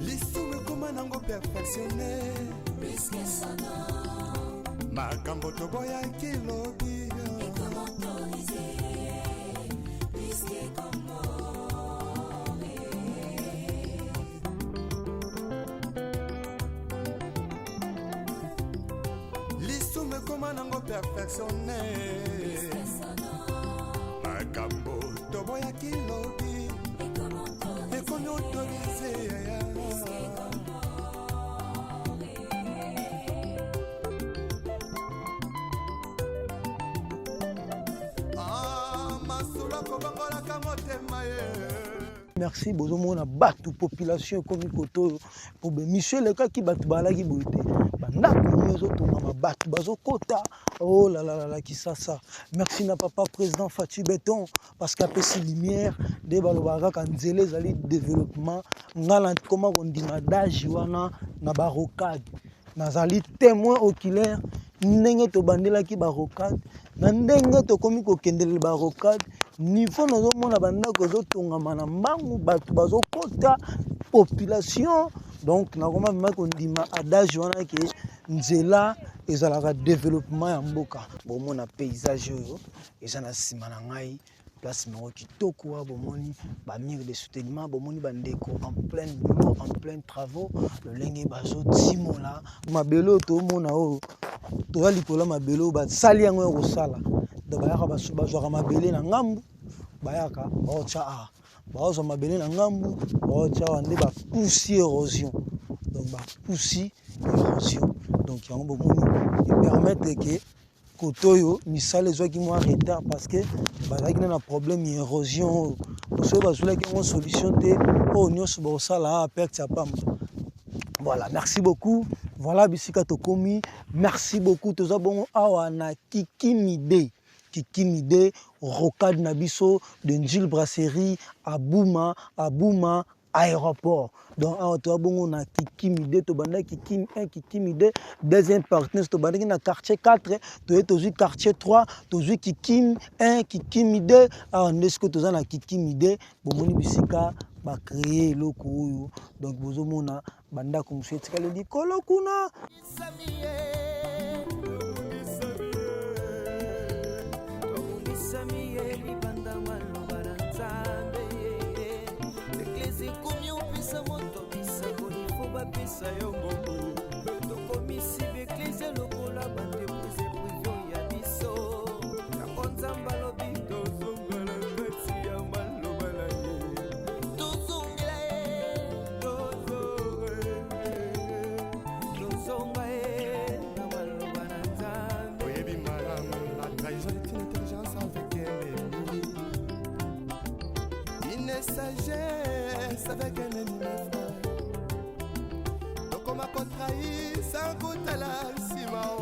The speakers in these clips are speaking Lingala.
Lisumu ekoma nango perfectionne makambo toboyaki lobi. Lisumu ekoma nango perfectionne makambo toboyaki lobi ekomi autorise. Ah, masolo akobongolaka motema ye. Merci. Bozomona bato, population ekomi kote oyo po bemission elekaki, bato balaki boye te. Bandako nio ezotongama, bato bazokota. Oh lalalala, Kisasa. Merci na papa président Fatshi Béton, parce que apesi lumière. Nde balobaka kaka nzela ezali développement. Nga na koma kondima dage wana na barocade, nazali témoin oculaire ndenge tobandelaki barocade na ndenge tokomi kokendele barocade. Niveau nazomona bandako ezotongama na mbangu, bato bazokota, population. Donc nakoma mema kondima adage wana ke nzela ezalaka développement ya mboka. Bomona paysage oyo eza na nsima na ngai, place moko kitoko wa. Bomoni bamur de soutènement, bomoni bandeko en plein boulot, en plein travaux, lolenge bazotimola mabele oyo. Tomona oyo toza likolo ya mabele oyo basali yango ya kosala. Donc bayaka, bazwaka mabele na ngambu, bayaka baotya awa, baozwa mabele na ngambu, baotya awa, nde bapusi érosion. Donc bapusi érosion, donc yango bomoni epermettre ke kote oyo misala ezwaki mwa retard, parce que bazalaki na problème ya érosion oyo. Soki bazwelaki yango solution te, oyo nyonso bakosala awa perte ya pamba. Voilà, merci beaucoup. Voilà bisika tokomi. Merci beaucoup. Toza bongo awa na Kikimide, Kikimide, rocade na biso de Njil Brasserie à Buma, à Buma aéroport. Donc awa toza bongo na Kikimi 2. Tobandaki Kikimi 1, Kikimi 2, deuxième partie nyonso tobandaki na quartier 4, toye tozwi quartier 3, tozwi Kikimi 1, Kikimi 2. Awa nde sikoyo toza na Kikimi 2. Bomoni bisika bacréer eloko oyo. Donc bozomona bandako mosusu etikali likolo kuna. Tobundisami ye libanda maloba na Nzambe. Eklese ekomi opesa moto bisakoli, fo bapesa yo mbongo. Tokomisi baeklese lokola baentreprise privé ya biso. Yango Nzambe alobi tozonga na kati ya maloba na ye, tozongela ye, tozonga ye na maloba na Nzambe. Oyebi malamu, la trahison est une intelligence avec un ennemi, une sagesse avec un ennemi, mes frères. Tokoma kotrahir sans kotala nsima o.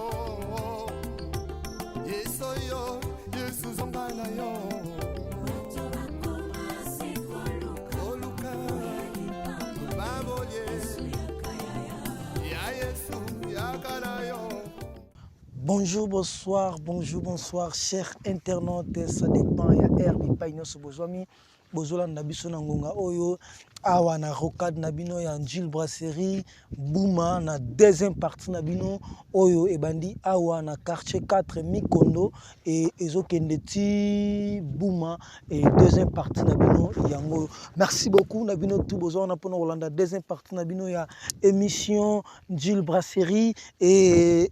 Yesu oyo, Yesu, zonga na yo. Oluka babolie ya Yesu, yaka na yo. Bonjour, bonsoir, bonjour, bonsoir, chers internautes. Ça dépend ya heure bipai nyonso bozwami, bozolanda biso na ngonga oyo. Awa na rocade na bino ya Njil Brasserie Buma, na deuxième partie na bino oyo ebandi awa na quartier 4 Mikondo e ezokende ti Buma. E deuxième partie na bino yango oyo. Merci beaucoup na bino tout bozwa wana mpona kolanda deuxième partie na bino ya émission Njil Brasserie et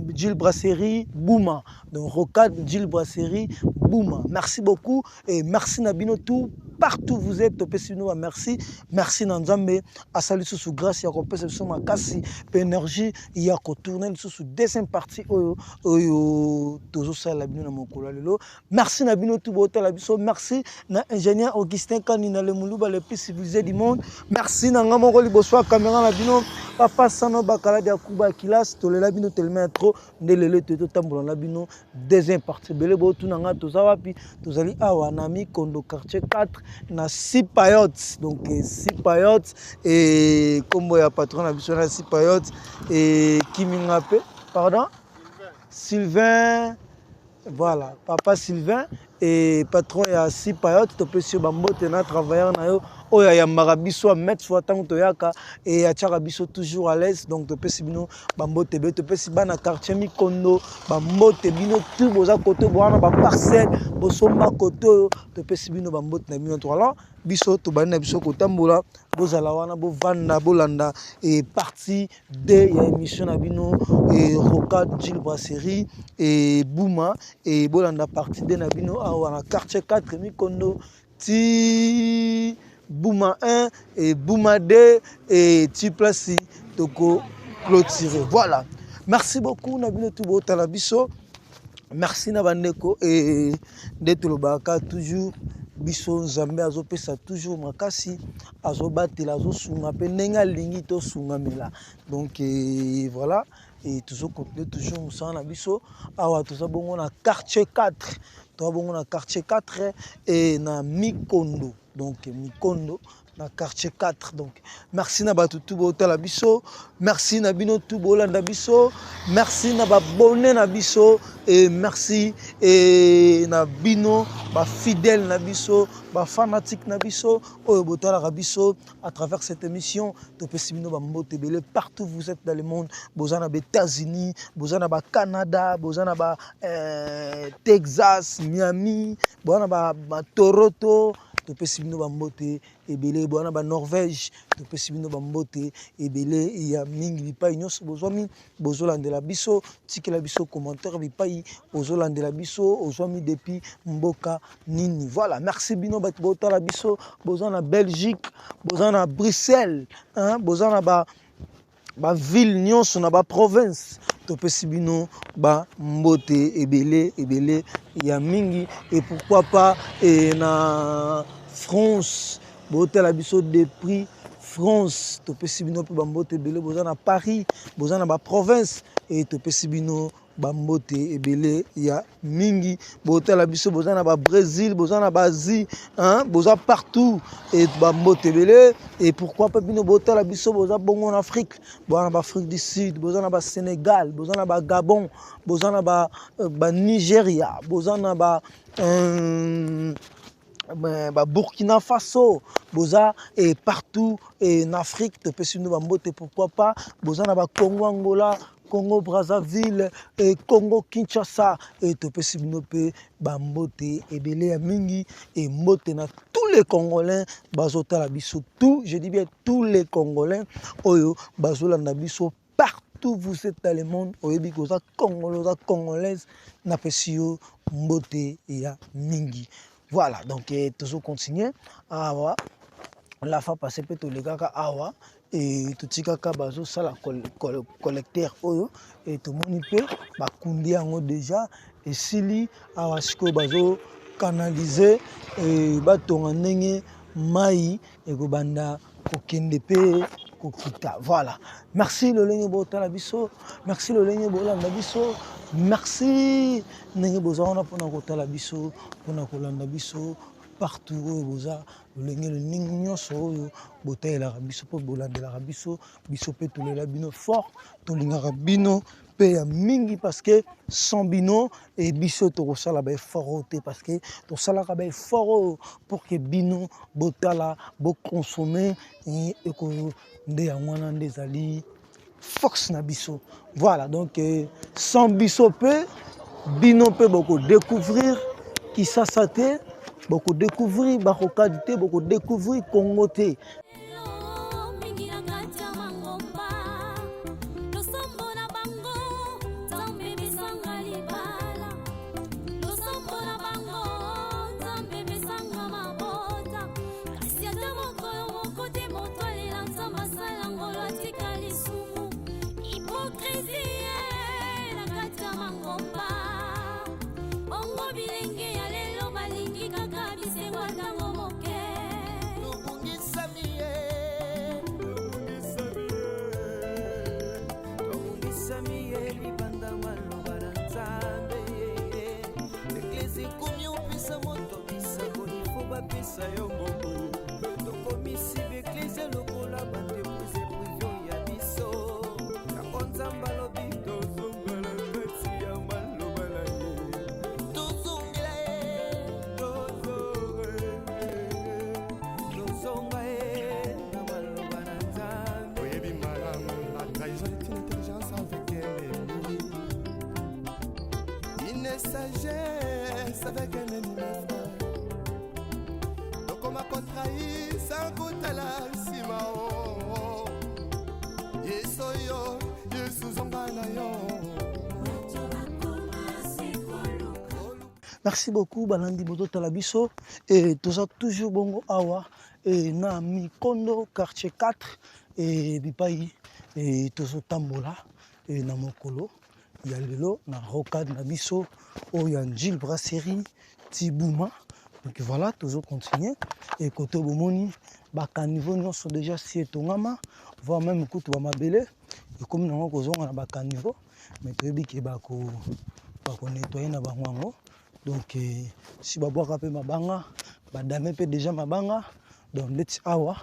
Njil Brasserie Buma, donc rocade Njil Brasserie Buma. Merci beaucoup et merci na bino tout. Partout vous êtes, topesi bino ba merci. Merci na Nzambe asali lisusu grâce ya kopesa biso makasi pe énergie ya kotourner lisusu deuxième partie oyo oyo tozosalela bino na mokolo ya lelo. Merci na bino tout botala biso. Merci na ingénieur Augustin Kanina, le Muluba le plus civilisé du monde. Merci na nga moko liboso ya caméra na bino, papa Sano Bakala ya Kuba Kilas, tolela bino tellement trop nde lelo ete totambola na bino deuxième partie. Ebele botuna nga toza wapi? Tozali awa na Mikondo quartier 4 na Sipayot. Donc Sipayot et kombo ya patron na biso na Sipayot et kiminga pe, pardon, Sylvain. Voilà, papa Sylvain et patron ya Sipayot, topesi yo bambote na travailleur na yo oyo ayambaka biso a mettre fois ntango toyaka et atiaka biso toujours à l'aise. Donc topesi bino bambote ebele, topesi bana quartier Mikondo bambote, bino tout boza kote bowana ba parcelle bosomba kote oyo, topesi bino bambote na bino. Alors biso tobandi na biso kotambola, bozala wana, bovanda, bolanda et partie 2 ya émission na bino et Rocade Gilles Brasserie et Bouma et bolanda partie 2 na bino awa na quartier 4 Mikondo ti Bouma 1 et Bouma 2 et ti place toko clôturer. Voilà, merci beaucoup na bino tout botala biso. Merci na bandeko et nde tolobaka toujours biso Nzambe azopesa toujours makasi, azobatela, azosunga mpe ndenge alingi tosungamela. Donc et voilà, et tozo continuer toujours mosala na biso awa. Toza bongo na quartier 4, toza bongo na quartier 4 et na Mikondo. Donc Mikondo na quartier 4. Donc merci na bato tout botala biso, merci na bino tout bolanda biso, merci na babone na biso et merci et na bino ba fidèle na biso, ba fanatique na biso oyo botalaka biso à travers cette émission. Topesi bino bambote ebele partout vous êtes dans le monde. Boza na ba États-Unis, boza na ba Canada, boza na ba Texas, Miami, boza na ba Toronto, topesi bino bambote ebele. Boza na ba Norvège, topesi bino bambote ebele ya mingi. Bipai nyonso bozwami, bozolandela biso, tikela biso commentaire bipai ozolandela biso, ozwami depuis mboka nini. Voilà, merci bino bato botala biso, boza na Belgique, boza na Bruxelles, hein, boza na ba ville nyonso na ba province, topesi bino ba mbote ebele ebele ya mingi. Et pourquoi pas et na France, botala biso depuis France, topesi bino mpe bambote ebele. Boza na Paris, boza na ba province et topesi bino bambote ebele ya mingi. Botala biso, boza na ba Brésil, boza na ba Asie, hein, boza partout et bambote ebele. Et pourquoi pas bino botala biso, boza bongo na Afrique, boza na ba Afrique du Sud, boza na ba Sénégal, boza na ba Gabon, boza na ba Nigeria, boza na ba Burkina Faso, boza et partout et en Afrique, topesi bino bambote. Pourquoi pas boza na ba Congo Angola, Congo Brazzaville et Congo Kinshasa et topesi bino mpe bambote ebele ya mingi. Et mbote na tous les Congolais bazotala biso, tout, je dis bien tous les Congolais oyo bazolanda biso partout vous êtes dans le monde. Oyebi koza Congolais, oza Congolaise, napesi yo mbote ya mingi. Voilà, donc tozo continuer awa. La fois passée mpe tolekaka awa e totikaka bazosala collecteur oyo e tomoni mpe bakundi yango déjà esili. Awa sikoyo bazocanaliser e batonga ndenge mai ekobanda kokende mpe kokita. Voilà, merci lolenge botala biso, merci lolenge bolanda biso, merci ndenge boza wana mpona kotala biso, mpona kolanda biso partout oyo boza, lolenge ndenge nyonso oyo botalelaka biso mpo bolandelaka biso. Biso mpe tolela bino fort, tolingaka bino mpe ya mingi, parce que sans bino e biso tokosala baeffort oyo te, parce que tosalaka baeffort oyo pour que bino botala, boconsommer eko nde yango wana nde ezali force na biso. Voilà, donc sans biso mpe bino mpe bokodécouvrir Kisasa te, bokodécouvrir barocade te, bokodécouvrir Congo te. Mingi na kati ya mangomba, losambo na bango, Nzambe pesanga libala, losambo na bango, Nzambe pesanga mabota. libanda maloba na Nzambe. Eglise ekomi opesa moto bisakoli fo bapesa yo mbongo. Tokomisi baeglise lokola baentreprise prive ya biso. Yango Nzambe alobi tozonga na kati ya maloba na ye. Tozongela ye, tozonga ye, tozonga ye na maloba na Nzambe. Oyebi malamu, la trahison est une intelligence avec un ennemi, une sagesse avec un ennemi, mes frères. Tokoma kotrahir sans kotala nsima o Yesu oyo, Yesu zonga na yo. Merci beaucoup balandi bozotala biso et toza toujours bongo awa et na Mikondo quartier 4 et bipai et tozotambola et na mokolo ya lelo na rocade na biso oyo ya Njil Brasserie Tibuma. Donc voilà, tozo continuer et kote bomoni ba caniveau nyonso déjà si etongama, voire même kutu ba mabele ekomi nango kozonga na ba caniveau, mais toyebi ke bako nettoyer na bango yango. Donc si babwaka pe mabanga, badame pe déjà mabanga. Donc ndeti awa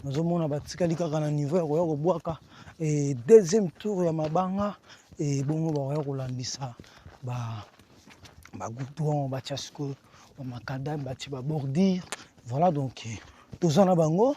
nazomona batikali kaka na niveau ya koya kobwaka et deuxième tour ya mabanga, et bongo bakoya kolandisa ba goudron, batia sikoyo ba macadam, batie ba bordure. Voilà, donc toza na bango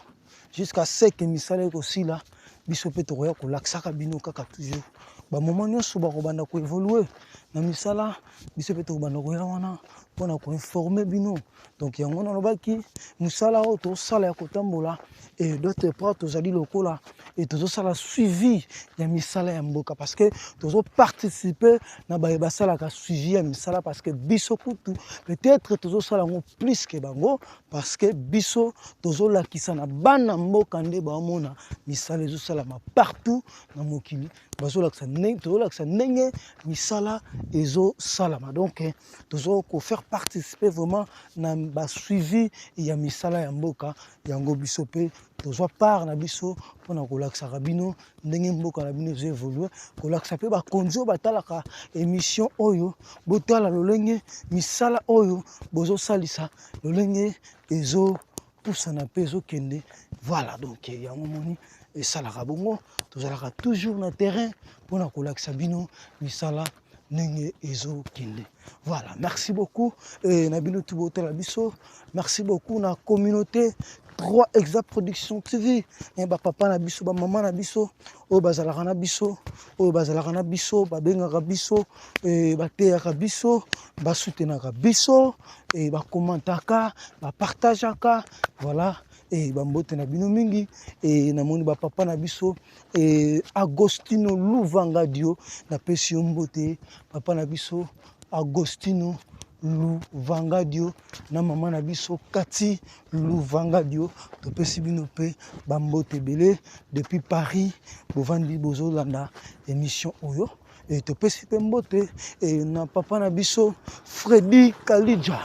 jusqu'à ce que misala ekosila. Biso pe tokoya kolakisaka bino kaka toujours ba moment nyonso bakobanda koévoluer na misala, biso pe tokobanda koya wana mpona koinformer bino. Donc yango nalobaki mosala oyo tosala ya kotambola et d'autre part tozali lokola et tozosala suivi ya misala ya mboka, parce que tozoparticiper na baye basalaka suivi ya misala, parce que biso kutu peut-être tozosala yango plus que bango, parce que biso tozolakisa na bana mboka nde baomona misala ezosalama partout na mokili, bazolakisa ndenge, tozolakisa ndenge misala ezosalama. Donc tozo ko faire participer vraiment na ba suivi ya misala ya mboka yango, biso pe tozwa part na biso mpona kolakisaka bino ndenge mboka na bino ezo évoluer, kolakisa pe bakonzi oyo batalaka émission oyo, botala lolenge misala oyo bozosalisa, lolenge ezopusana pe ezokende. Voilà, donc yango moni esalaka bongo, tozalaka toujours na terrain mpona kolakisa bino misala ndenge ezokende. Voilà, merci beaucoup et na bino tu botala biso. Merci beaucoup na communauté 3 Exa Production TV, et ba papa na biso, ba mama na biso, oyo bazalaka na biso, oyo bazalaka na biso, babengaka biso, et bateyaka biso, basoutenaka biso, et bakommentaka, bapartageaka. Voilà, et bambote na bino mingi, et namoni ba papa na biso, et Agostino Luvanga Dio, napesi yo mbote papa na biso Agostino Luvanga Dio na mama na biso Kati Luvanga Dio, topesi bino pe bambote ebele depuis Paris, bovandi bozolanda émission oyo. Et topesi pe mbote et na papa na biso Freddy Kalidja.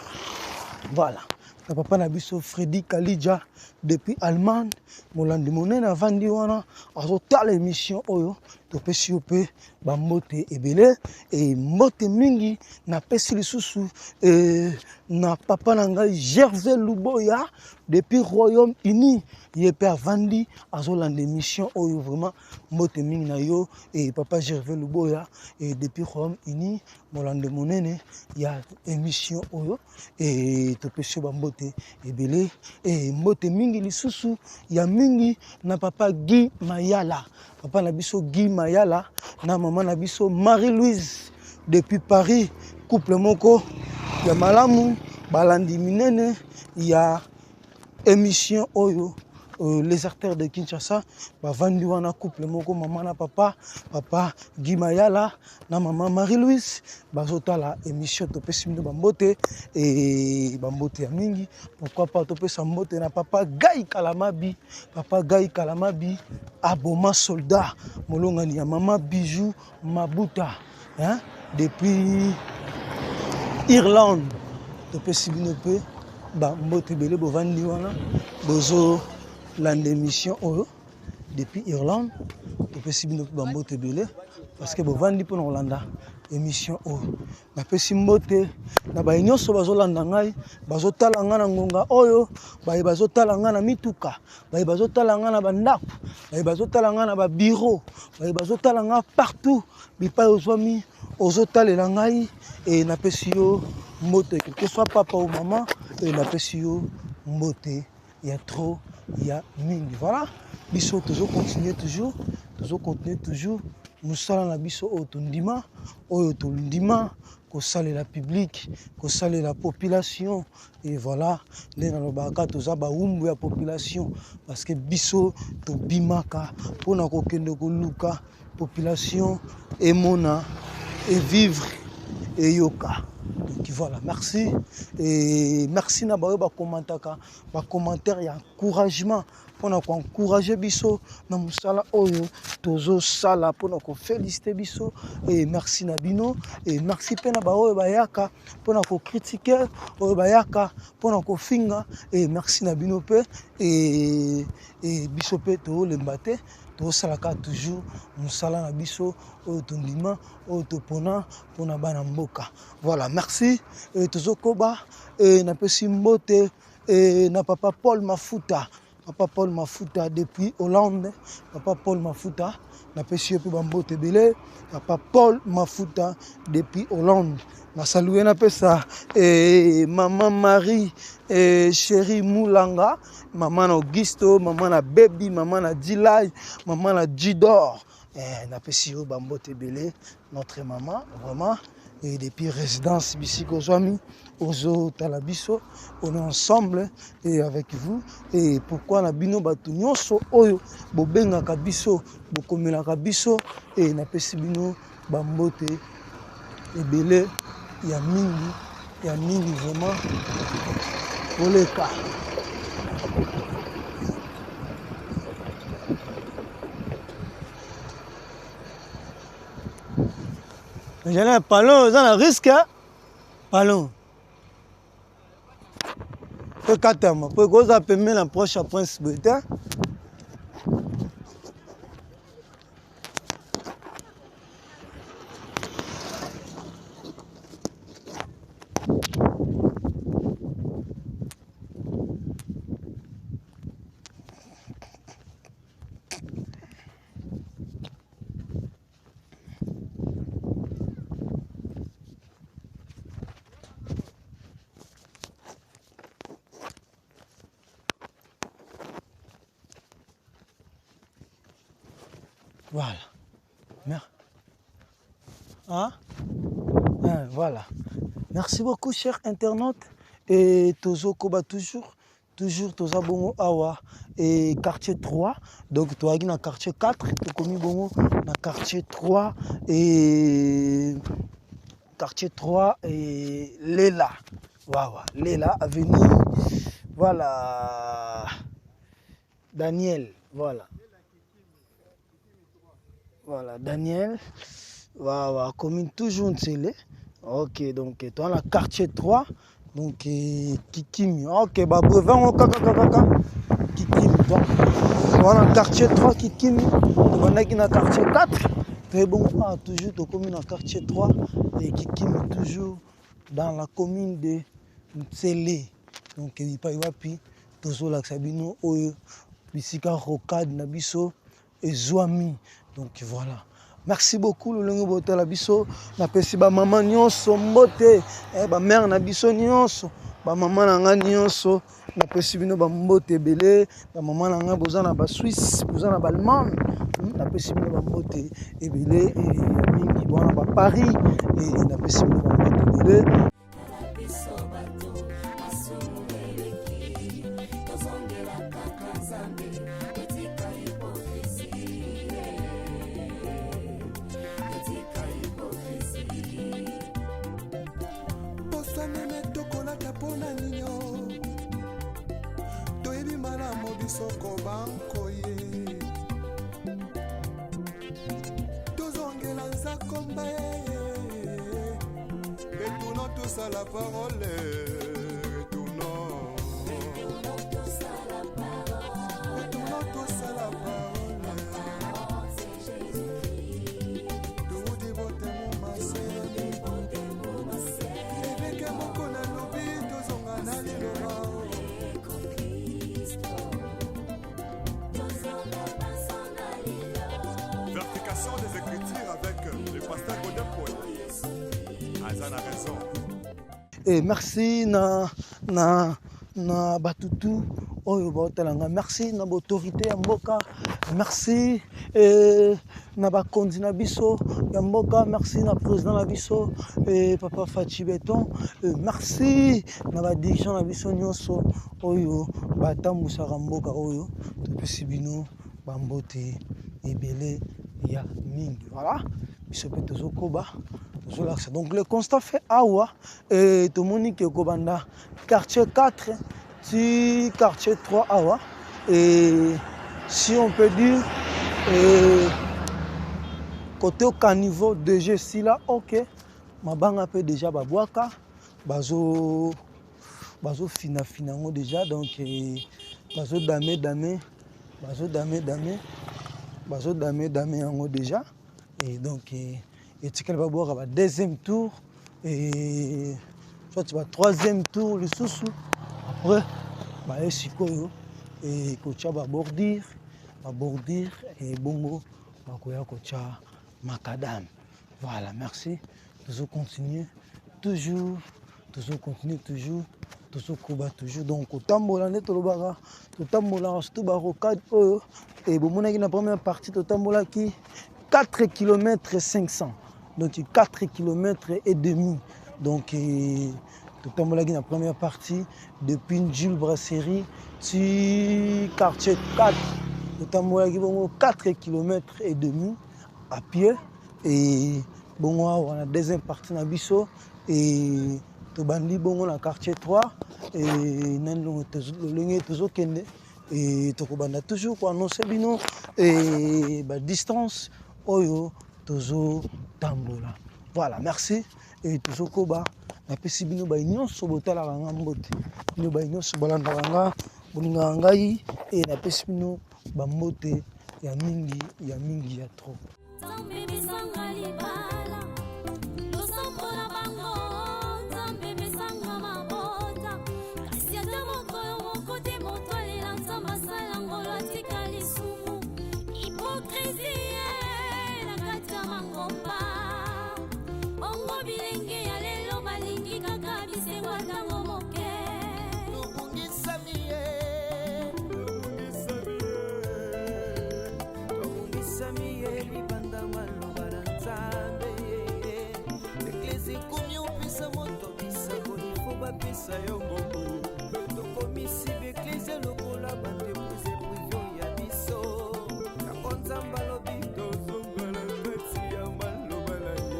Voilà, na papa na biso Freddy Kalidja depuis Allemagne, molandi monene avandi wana azotala émission oyo, topesi yo pe bambote ebele et mbote mingi napesi lisusu na papa na ngai Gervais Luboya depuis Royaume-Uni, ye pe avandi azolanda émission oyo, vraiment mbote mingi na yo et papa Gervais Luboya et depuis Royaume-Uni, molandi monene ya émission oyo, et topesi yo bambote ebele et mbote mingi lisusu ya mingi na papa Guy Mayala, papa na biso Guy Mayala na mama na biso Marie-Louise depuis Paris, couple moko ya malamu, balandi minene ya émission oyo, les acteurs de Kinshasa, bavandi wana couple moko mama na papa, papa Guy Mayala na mama Marie-Louise, bazotala émission, topesi bino bambote et bambote ya mingi. Pourquoi pas topesa mbote na papa Guy Kalamabi, papa Guy Kalamabi aboma soldat molongani ya mama Bijou Mabuta, hein, depuis Irlande, topesi bino pe bambote ebele, bovandi wana bozolanda émission oyo depuis Irlande, topesi bino pe bambote ebele. Parce que bovandi mpona kolanda émission oyo. Napesi mbote na baye nyonso bazolanda ngai, bazotala ngai na ngonga oyo, baye bazotala ngai na mituka, baye bazotala ngai na bandako, baye bazotala ngai na babiro, baye bazotala ngai partout bipai ozwami ozotalela ngai e napesi yo mbote quelque soit papa ou maman e napesi yo mbote ya trop ya mingi. Voilà, biso tozo continuer toujours, tozo continuer toujours mosala na biso oyo tondima, oyo tondima kosalela public, kosalela population. Et voilà, nde nalobaka toza bawumbu ya population parce que biso tobimaka mpona kokende koluka population emona evivre eyoka. Donc voilà, merci et merci na baoyo bakommentaka bacommentaire ya encouragement mpona koencourage biso na mosala oyo tozosala, mpona kofélicite biso. Et merci na bino, et merci mpe na baoyo bayaka mpona kokritike, oyo bayaka mpona kofinga. Et merci na bino mpe. Et biso mpe tolemba te, tosalaka toujours mosala na biso oyo tondima, oyo topona mpona bana mboka. Voilà, merci. Et tozokoba. Et napesi mbote et na papa Paul Mafuta, papa Paul Mafuta depuis Hollande, papa Paul Mafuta napesi yo mpe bambote ebele, papa Paul Mafuta depuis Hollande. Nasalue napesa mama Marie chérie Moulanga, mama na Augusto, mama na Baby, mama na Dilay, mama na Jidor. Napesi yo bambote ebele, notre maman vraiment. Et depuis résidence bisiko ozwami ozotala biso, on est ensemble et avec vous. Et pourquoi na bino bato nyonso oyo bobengaka biso, bokomelaka biso, et napesi bino bambote ebele ya mingi, ya mingi vraiment koleka. J'allais palon, oza na risque, hein? Palon. Pe katama, pe koza pembeni na proche ya Prince Bete. Voilà. Merci. Hein? Hein, voilà. Merci beaucoup, chers internautes. Et Tozo Koba toujours. Toujours toza bongo awa et quartier 3. Donc toaki na quartier 4, tokomi bongo na quartier 3 et quartier 3 et Lela. Wawa, Lela avenue. Voilà. Daniel, voilà. Voilà, Daniel. Wawa, commune toujours Ntsele. OK, donc toi na quartier 3. Donc Kikimi. OK, ba brevet ngo kaka kaka Kikimi. Donc voilà quartier 3 Kikimi. Tobandaki na quartier 4. Très bon, ah, toujours tokomi na quartier 3 et Kikimi toujours dans la commune de Ntsele. Donc epai wapi tozolakisa bino oyo bisika rocade na biso ezwami. Donc voilà. Merci beaucoup lolenge botala biso. Napesi ba mama nyonso mbote, ba mère na biso nyonso, ba mama na nga nyonso, napesi bino ba mbote ebele, ba mama na nga boza na ba Suisse, boza na ba Allemagne, napesi bino ba mbote ebele et mingi boza na ba Paris, et napesi bino ba mbote ebele. Soko bankoye tozongela nzakomba retournons tous à la parole, retournons, retournons tous à la parole, Oza na raison. Et merci na na na batutu oyo baotala nga, merci na baautorité ya mboka, merci na bakonzi na biso ya mboka, merci na président na biso papa Fatshi Béton, merci na badirigeant na biso nyonso oyo batambusaka mboka oyo. Topesi bino bambote ebele ya mingi. Voilà, biso mpe tozokoba, tozolakisa. Donc le constat fait awa, tomoni ke kobanda quartier 4 ti quartier 3 awa, et si on peut dire, côté au caniveau DG sila, ok, mabanga mpe déjà babwaka, bazo bazofinafina yango déjà. Donc bazodame dame, bazodame dame, bazodame dame yango déjà. Et donc etikali babwaka ba deuxième tour et soit ba troisième tour lisusu. Après baye sikoyo kotia babordure, babordure ebongo bakoya kotia macadam. Voilà, merci. Tozocontinue toujours, tozocontinue toujours, tozokoba toujours. Donc kotambola nde tolobaka, totambolaka surtout barocade oyo. E bomonaki na première partie, totambolaki 4 km 500, donc 4 km et demi. Donc totambolaki na première partie depuis Njili Brasserie ti quartier 4, totambolaki bongo 4 km et demi à pied. Et bongo awa na deuxième partie na biso, e tobandi bongo na quartier 3. E nani lolenge tozokende, e tokobanda toujours koannonce bino e badistance oyo tozotambola. Voilà, merci. E tozokoba. Napesi bino bai nyonso botalaka nga mbote, bino bai nyonso bolandaka nga, bolingaka ngai, e napesi bino bambote ya mingi, ya mingi, ya trop. Nzambe pesanga libala, losambo na bango, Nzambe pesanga mabota, kasi ata mokolo moko te moto alela Nzambe asala ngolo atika lisumu. Hypocrisie na kati ya mangomba, bongo bilenge ya lelo balingi kaka bisengo ntango moke. Tobungisami ye, tobungisami ye libanda maloba na Nzambe. Eklese ekomi opesa moto bisakoli, fo bapesa yo mbongo. Tokomisi baeklese lokola baentreprise privée ya biso. Yango Nzambe alobi tozongela kati ya maloba na ye,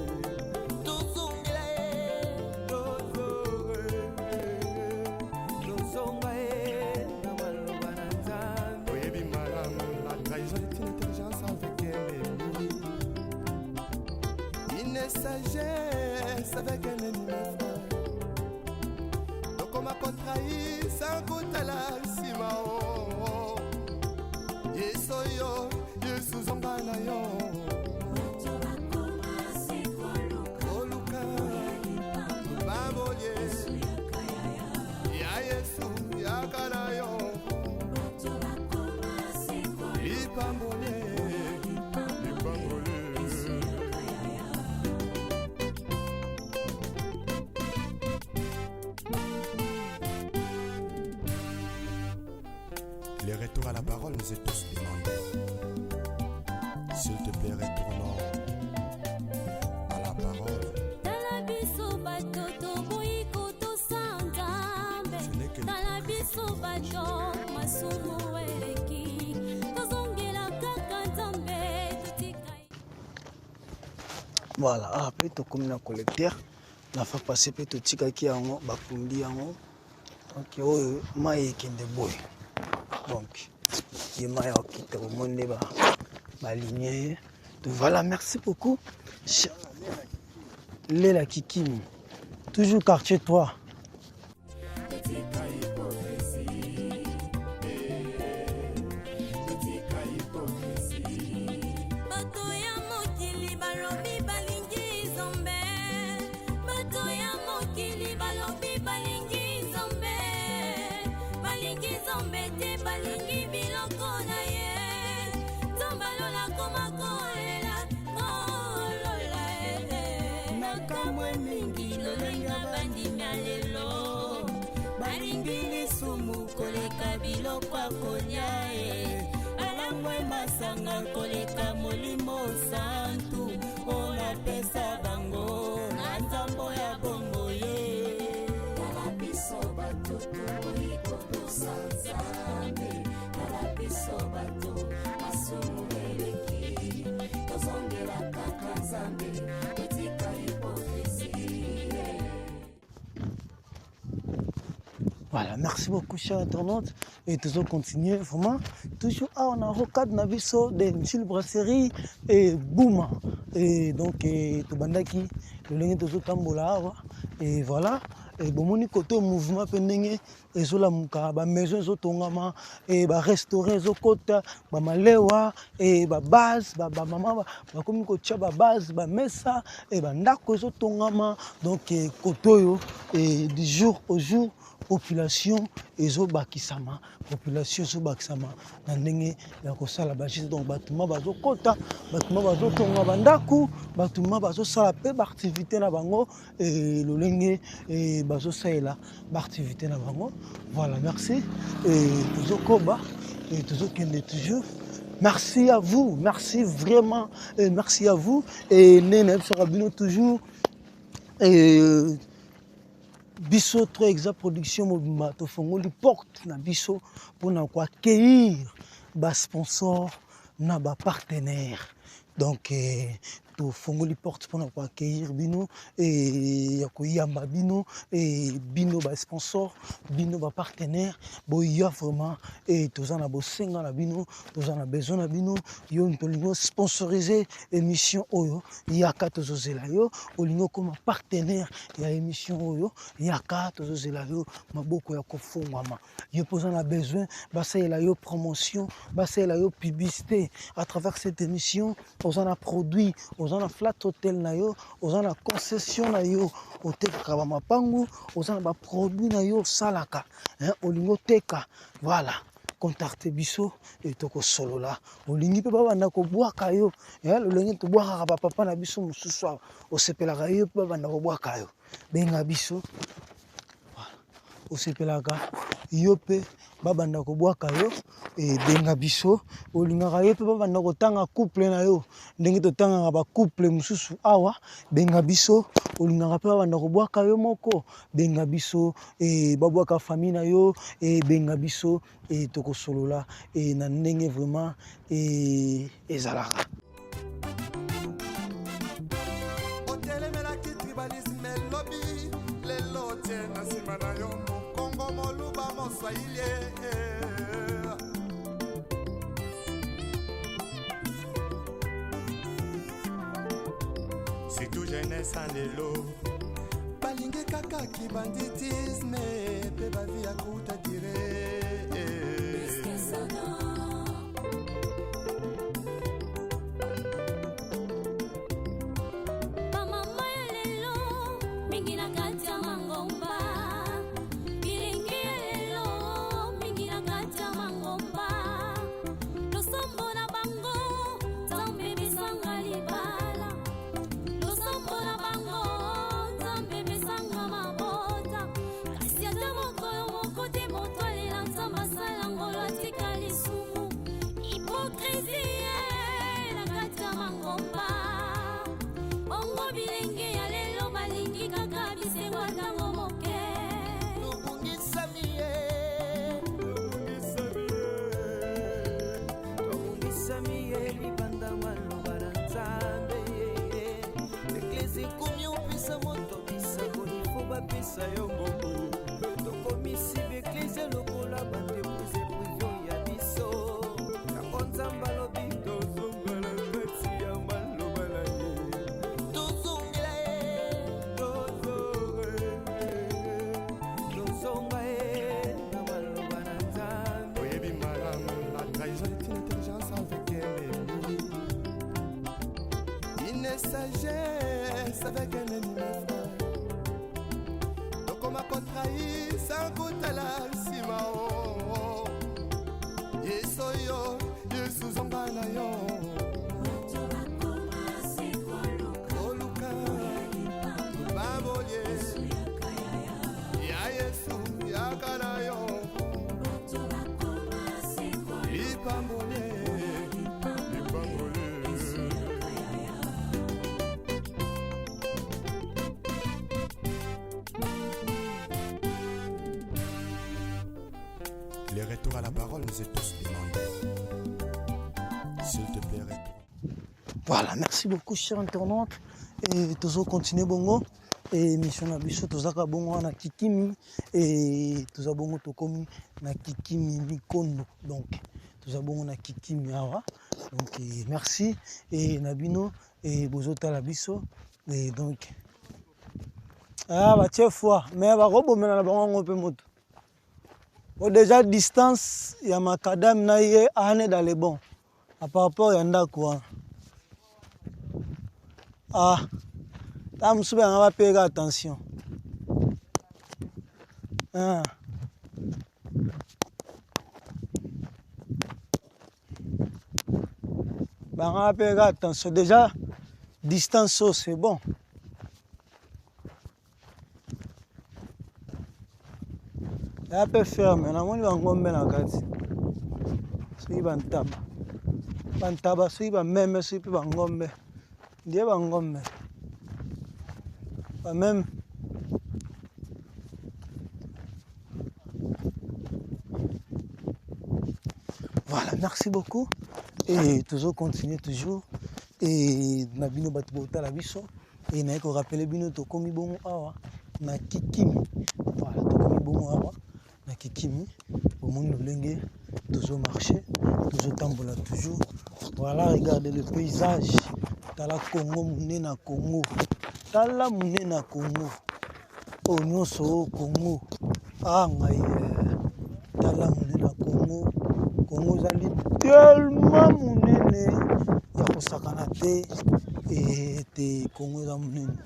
tozongela ye, tozonga ye na maloba na Nzambe. Oyebi malamu, la trahison est une intelligence avec un ennemi, une sagesse avec un ennemi, mes frères. Tokoma kotrahir sans kotala nsima o Yesu oyo, Yesu zonga na yo. Bato bakoma se koluka Koluka bambolie ya Yesu, yaka na yo. Bato bakoma se koluka Lipambolie, lipambolie. Le retour à la parole nous est tous demandé. S'il te plaît, retournons à la parole. Tala biso bato toboyi kotosa Nzambe. Ce n'est que Tala biso bato masumu eleki, tozongela kaka Nzambe, totika. Voilà, awa mpe tokomi na collecteur. Na fois passé mpe totikaki yango, bakundi yango. Donc oyo mai ekende boye, donc ye mai ya kokita, bomoni nde baligne ye. Donc voilà, merci beaucoup. Lela Kikimi, toujours quartier 3. Tika hypocrisie, tika hypocrisie. Bato ya mokili balobi balingi Nzambe, bato ya mokili balobi balingi Nzambe, balingi Nzambe te, balingi biloko na ye. Nzambe alola koma kolela ngolola. Na Nakamwe mingi lolenge ya bandimi ya lelo balingi lisumu koleka biloko ya kolia e balangwe masanga koleka molimo santu oyo napesa bango na nzambo ya bongo ye. Tala biso bato tokoki kotosa Nzambe, tala biso bato masumu eleki, tozongela kaka Nzambe, totika hypocrisie. Voilà, merci beaucoup, chers internautes. Et toujours continuer, vraiment. Toujours, ah, on a rocade na biso de Nchil Brasserie et Bouma. Et donc, et, tobandaki, lolenge tozotambola awa. Et voilà. Et bomoni côté mouvement pe ndenge ezolamuka, ba maison ezotongama, et ba restaurant ezokota, ba malewa, et ba base, ba, ba mama ba, bakomi kotia ba base, ba mesa, et ba ndako ezotongama. Donc, et, côté oyo, et du jour au jour, population ezobakisama, population ezobakisama na ndenge ya kosala ba geste. Donc bato ma bazokota, bato ma bazotonga bandako, bato ma bazosala pe ba activité na bango, et lolenge, et bazosalela ba activité na bango. Voilà, merci. Et tozokoba, et tozokende toujours. Merci à vous, merci vraiment, et merci à vous. Et nene sera bino toujours. Et biso 3 Exa Production mobimba tofongoli porte na biso mpona koaccueillir ba sponsor na ba partenaire. Donc tofongoli porte mpona koaccueillir bino et ya koyamba bino et bino ba sponsor, bino ba partenaire, boya vraiment et toza na bosenga na bino, toza na besoin na bino. Yo tolingi sponsoriser émission oyo, yaka tozozela yo, olingi okoma partenaire ya émission oyo, yaka tozozela yo, maboko ya kofungwama. Yo mpo oza na besoin basalela yo promotion, basalela yo publicité à travers cette émission, oza na produit, oza na flat hotel na yo, oza na concession na yo, otekaka ba mapangu, oza na ba produit na yo osalaka, hein, olingi oteka, voilà, contacte biso et tokosolola. Olingi mpe babanda kobwaka yo, hein, lolenge tobwakaka ba papa na biso mosusu awa, osepelaka yo mpe babanda kobwaka yo, benga biso. Osepelaka yo mpe babanda kobwaka yo, ebenga biso. Olingaka yo mpe babanda kotanga couple na yo ndenge totangaka ba couple mosusu awa, benga biso. Olingaka mpe babanda kobwaka yo moko, benga biso. Babwaka famille na yo, benga biso. Tokosolola, na ndenge vraiment, ezalaka. Otelemelaki tribalisme elobi lelo tie na nsima na yo mokongo moluba moswahili. Surtout jeunesse ya lelo balingi kaka kibanditisme mpe bavi ya kuta dire. Bamama ya lelo mingi na kati ya mangomba, bilenge ya lelo mingi na kati ya mangomba, losambo na bango Nzambe besanga libala, losambo na bango Nzambe besanga mabota, kasi ata mokolo moko te moto alela Nzambe asala ngolo atika lisumu. Hypocrisie na kati ya mangomba, bongo bilenge ya lelo balingi kaka bisengo ntango moke. Tobungisami ye, tobungisami ye libanda maloba na Nzambe. Eklese ekomi opesa moto bisakoli fo bapesa yo mbongo. Tokomisi baeklese lokola baentreprise privé ya biso. Yango Nzambe alobi tozongela kati ya maloba na ye, tozongela ye, tozonga ye na maloba na Nzambe. Oyebi malamu, la trahison est une intelligence avec un ennemi, une sagesse avec un ennemi, mes frères. Tokoma kotrahir sans kotala nsima o Yesu oyo, Yesu zonga na yo. Bato bakoma se koluka koluka lipamboli. Retour à la parole nous est tous demandé. S'il te plaît, retour. Voilà, merci beaucoup, cher internaute. Et toujours continuer bongo. Et mission na biso tozaka bongo wana Kikimi et toza bongo tokomi na Kikimi Mikondo. Donc toza bongo na Kikimi awa. Donc et merci et na bino et bozotala biso et donc ah batie foi mais bakobomela na bango yango mpe moto o déjà distance ya macadam na ye ane dans le bon a par rapport ya ndako wana ah ntango mosusu bayanga bapeka attention ah. Banga bapeka attention déjà distance oyo c'est bon ya mpe ferme namoni bangombe na kati soki bantaba bantaba soki bameme soki mpe bangombe ndiye bangombe bameme. Voilà, merci beaucoup. Et toujours continuer toujours. Et na bino bato botala biso. Et naye ko rappeler bino tokomi bongo awa na Kikimi. Voilà, tokomi bongo awa na Kikimi. Bomoni lolenge tozo marcher, tozo tambola toujours. Voilà, regardez le paysage. Tala Congo monene na Congo. Tala monene na Congo. Oyo nyonso oyo Congo. Ah ngai eh. Tala monene na Congo. Congo ezali tellement monene ya kosakana te ete Congo eza monene.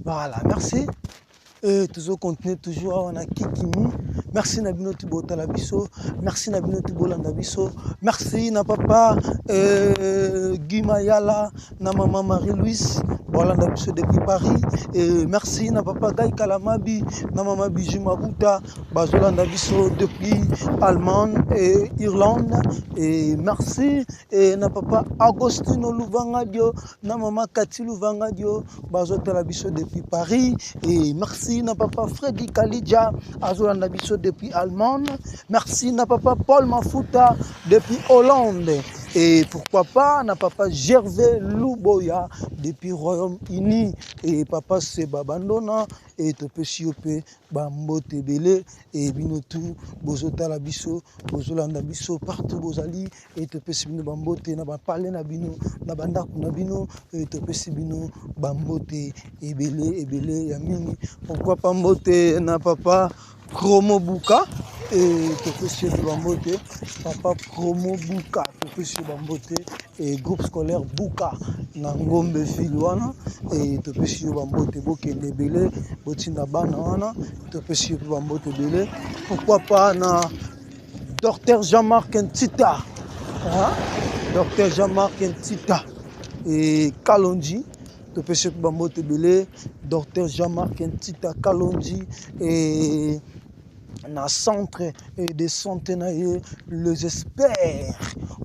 Voilà, merci. Et toujours continuer toujours awa na Kikimi. Merci na bino tu botala biso. Merci na bino tu bolanda biso. Merci na papa Guy Mayala, na maman Marie-Louise bolanda biso depuis Paris. Et merci na papa Guy Kalamabi, na maman Bijou Mabuta bazolanda biso depuis Allemagne et Irlande. Et merci et na papa Agostino Luvangadio, na maman Cathy Luvangadio bazotala biso depuis Paris. Et merci na papa Freddy Kalidja azolanda biso depuis Allemagne. Merci na papa Paul Mafuta depuis Hollande. Et pourquoi pas na papa Gervais Luboya depuis Royaume-Uni. Et papa Seba Bandona et topesi yo pe bambote ebele. Et bino tout bozotala biso, bozolanda biso partout bozali. Et topesi bino bambote na bapale na bino, na bandako na bino. Et topesi bino bambote ebele ebele ya mingi. Pourquoi pas mbote na papa Chromo Buka. Et topesi yo bambote papa Chromo Buka, topesi yo bambote et groupe scolaire Buka na Ngombe ville wana. Et topesi yo bambote bokende ebele, botinda bana wana, topesi yo bambote ebele. Pourquoi pas na Docteur Jean-Marc Ntita, hein? Docteur Jean-Marc Ntita et Kalonji, topesi yo bambote ebele. Docteur Jean-Marc Ntita Kalonji et na centre de santé na ye les experts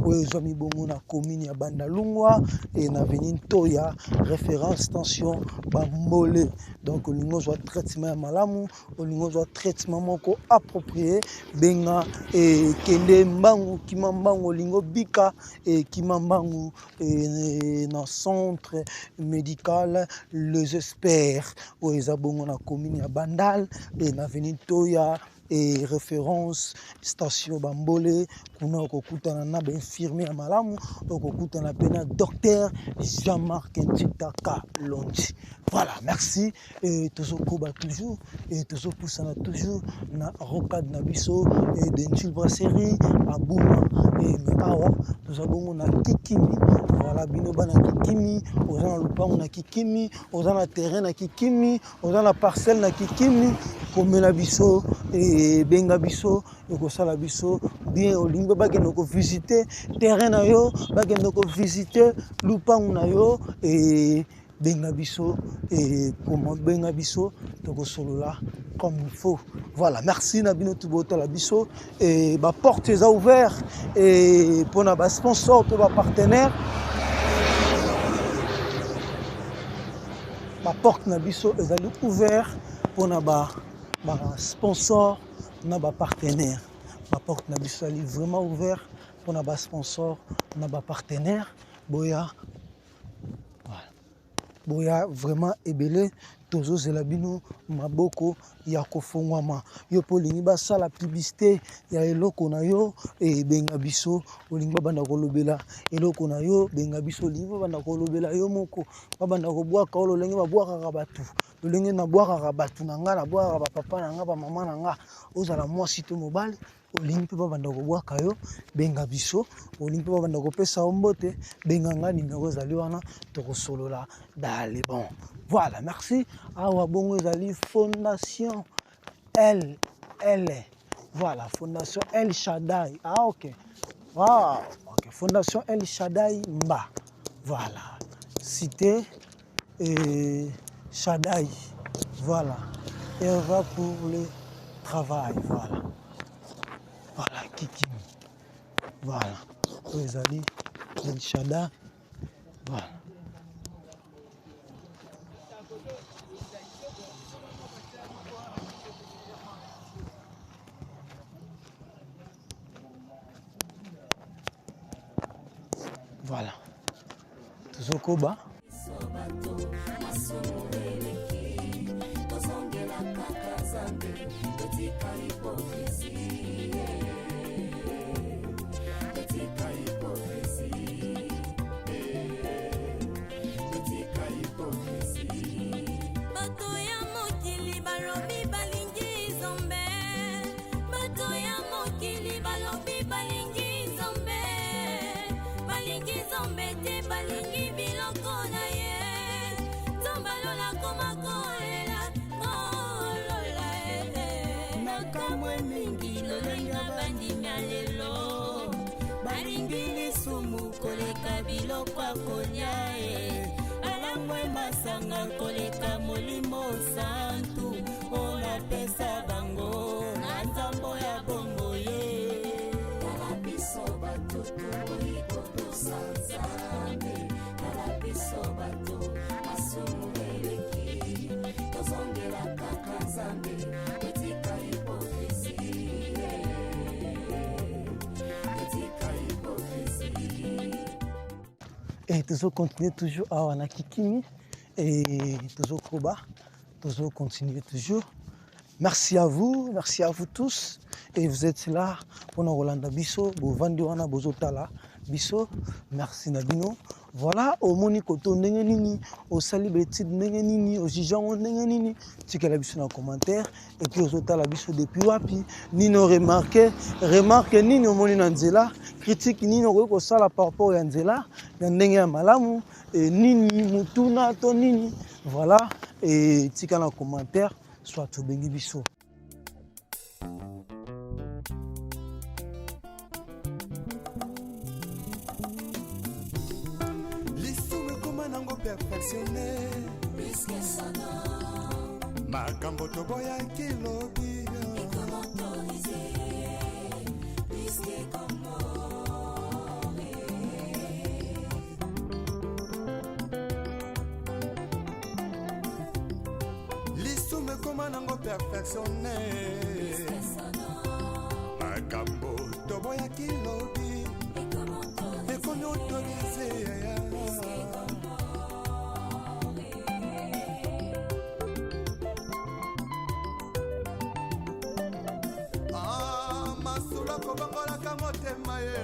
oyo ezwami bongo na commune ya Bandalungwa et na avenue Ntoya, référence tension Bambole. Donc olingi ozwa traitement ya malamu, olingi ozwa traitement moko approprié, benga et kende mbangu, kima mbangu, olingi obika et kima mbangu et na centre médical les experts oyo eza bongo na commune ya Bandal et na avenue Ntoya. Et référence station Bambole, kuna okokutana na ba infirmier ya malamu, okokutana pe na docteur Jean-Marc Ntitaka Longi. Voilà, merci. Et tozokoba toujours et tozopusana toujours na rocade na biso et de Ntil Brasserie à Bouma et mais awa toza bongo na Kikimi. Voilà, bino bana Kikimi, oza na lupango na Kikimi, oza na terrain na Kikimi, oza na parcelle na Kikimi, komela biso et benga biso ekosala biso bien. Olingi bakende kovisite terrain na yo, bakende kovisite lupango na yo et benga biso et comment benga biso tokosolola comme il faut. Voilà, merci na bino tout botala biso et ba porte eza ouvert et pona ba sponsor to ba partenaire, ba porte na biso ezali ouvert pona ba sponsor na ba partenaire. Ba porte na biso ezali vraiment ouvert pona ba sponsor na ba partenaire. Boya, voilà. Boya vraiment ebele, tozozela bino maboko ya kofongwama. Yo po olingi basala publicité ya eloko na yo, e benga biso. Olingi babanda kolobela eloko na yo, benga biso. Olingi babanda kolobela yo moko, babanda kobwaka oyo lolenge babwakaka bato, lolenge nabwakaka bato na nga, nabwakaka ba papa na nga, ba mama na nga. Ozala mwasi to mobali, olingi mpe babanda kobwaka yo, benga biso. Olingi mpe babanda kopesa yo mbote, benga nga, numéro ezali wana, tokosolola dans les bons. Voilà, merci. Awa bongo ezali Fondation L, L. Voilà, Fondation El Shaddai. Ah, ok. Wow, ok. Fondation El Shaddai Mba. Voilà. Cité et Shaddai. Voilà. Et on va pour le travail. Voilà. Voilà, Kikimi. Voilà. Oyo ezali El Shaddai. Voilà. Voilà. Tozokoba. Bato ya mokili balobi balingi Nzambe, bato ya mokili balobi balingi Nzambe, balingi Nzambe te, balingi biloko na ye. Nzambe alola koma kolela, kolola, eh, eh. Nakamwe mingi lolenge bandimi ya lelo, balingi lisumu koleka biloko ya kolia, eh. Balangwe masanga koleka molimo santu, oyo napesa bango na nzambo ya bongo ye. Tala biso bato tokoki kotosa Nzambe, tala biso bato masumu eleki, tozongela kaka Nzambe, totika hypocrisie, totika hypocrisie. Et tozo continuer toujours awa na Kikimi et tozokoba, tozo continuer toujours. Merci à vous, merci à vous tous. Et vous êtes là pour nous Rolanda biso, bovandi wana bozotala biso. Merci na bino. Voilà, omoni koto ndenge nini, osali betide ndenge nini, ojugeango ndenge nini, tikela biso na commentaire. Et puis ozotala biso depuis wapi, nini oremarke, remarque nini omoni na nzela, critique nini okoki kosala par rapport ya nzela, ya ndenge ya malamu, et nini mutuna to nini. Voilà, et tika na commentaire, soit tobengi biso. Lisumu ekoma nango perfectionné, makambo toboyaki lobi lisumu ekoma nango perfectionné, makambo toboyaki lobi ekomi autorisé. Akobongolaka motema ye.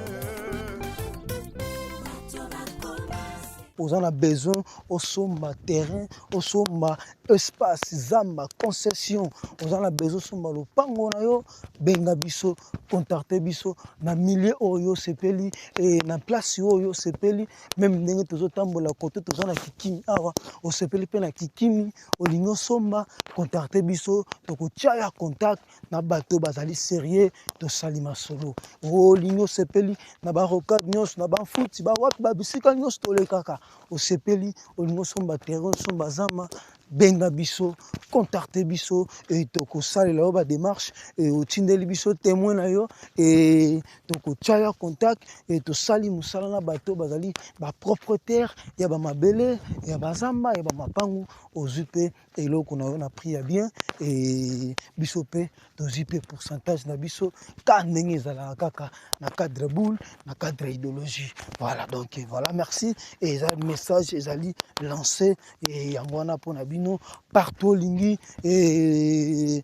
Oza na besoin osomba terrain, osomba espace, zamba, concession, oza na besoin osomba lopango na yo, benga biso, contacte biso na milieu oyo osepeli e na place oyo osepeli, meme ndenge tozotambola kote toza na Kikimi awa, osepeli mpe na Kikimi, olingi osomba, contacte biso, tokotia ya contact na bato bazali serieux, tosali masolo. Olingi osepeli na ba rocade nyonso, na ba mfuti, ba wapi, ba bisika nyonso tolekaka, osepeli, olingi osomba terrain, osomba zamba, benga biso, contacte biso e tokosalela yo ba démarche e otindeli biso témoin na yo e tokotia yo contact e tosali mosala na bato bazali ba propriétaire ya ba mabele, ya bazamba, ya ba mapangu. Ozwi mpe eloko na yo na prix ya bien e biso mpe tozwi mpe pourcentage na biso ka ndenge ezalaka kaka na cadre boule, na cadre idéologie. Voilà, donc voilà, merci. E eza message ezali lancé e yango wana mpona bino partout olingi e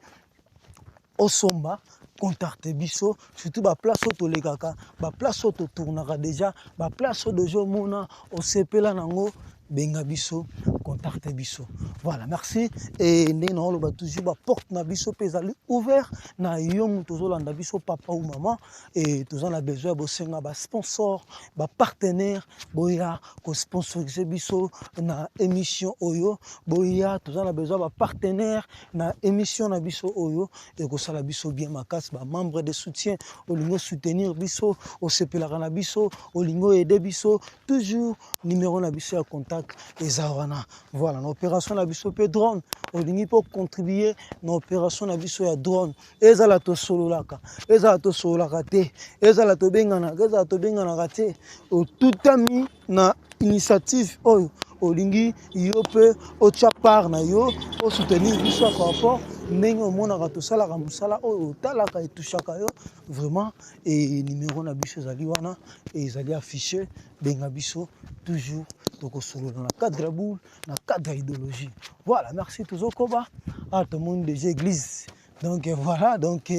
osomba, contacte biso, surtout ba place oyo tolekaka, ba place oyo totournaka déjà, ba place oyo déjà omona osepela nango, benga biso, contacte biso. Voilà, merci. E ndenge na oloba toujours, ba porte na biso mpe ezali ouvert na yo moto ozolanda biso, papa ou maman, e toza na besoin ya bosenga ba sponsor, ba partenaire, boya kosponsorize biso na émission oyo, boya, toza na besoin ya ba partenaire na émission na biso oyo ekosala biso bien makasi. Ba membre de soutien, olingi soutenir biso, osepelaka na biso, olingi oaider biso, toujours numéro na biso ya contact eza wana. Voilà, na opération na biso mpe drone, olingi mpo contribuer na opération na biso ya drone, ezala tosololaka, ezala tosololaka te, ezala tobenganaka, ezala tobenganaka te, otutami na initiative oyo, olingi yo mpe otya part na yo, osoutenir biso par rapport ndenge omonaka tosalaka mosala oyo, otalaka, etushaka yo vraiment, e numéro na biso ezali wana, ezali affiché, benga biso toujours, tokosolola na cadre ya boule, na cadre ya idéologie. Voilà, merci. Tozokoba. Ah, tomoni déjà église, donc voilà, donc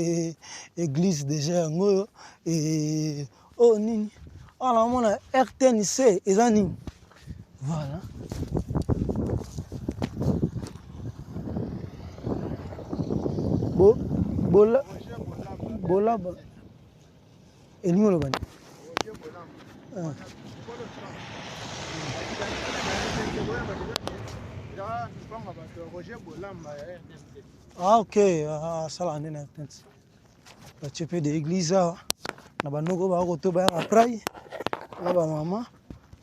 église déjà yango oyo e oyo nini awa namona RTNC eza nini? Voilà, bo bola bolaba elingi oloba nini? Ah. Ah, ok, asala nde na RTNC, batie mpe de église awa na bandoko bakoto bayaka prai na bamama.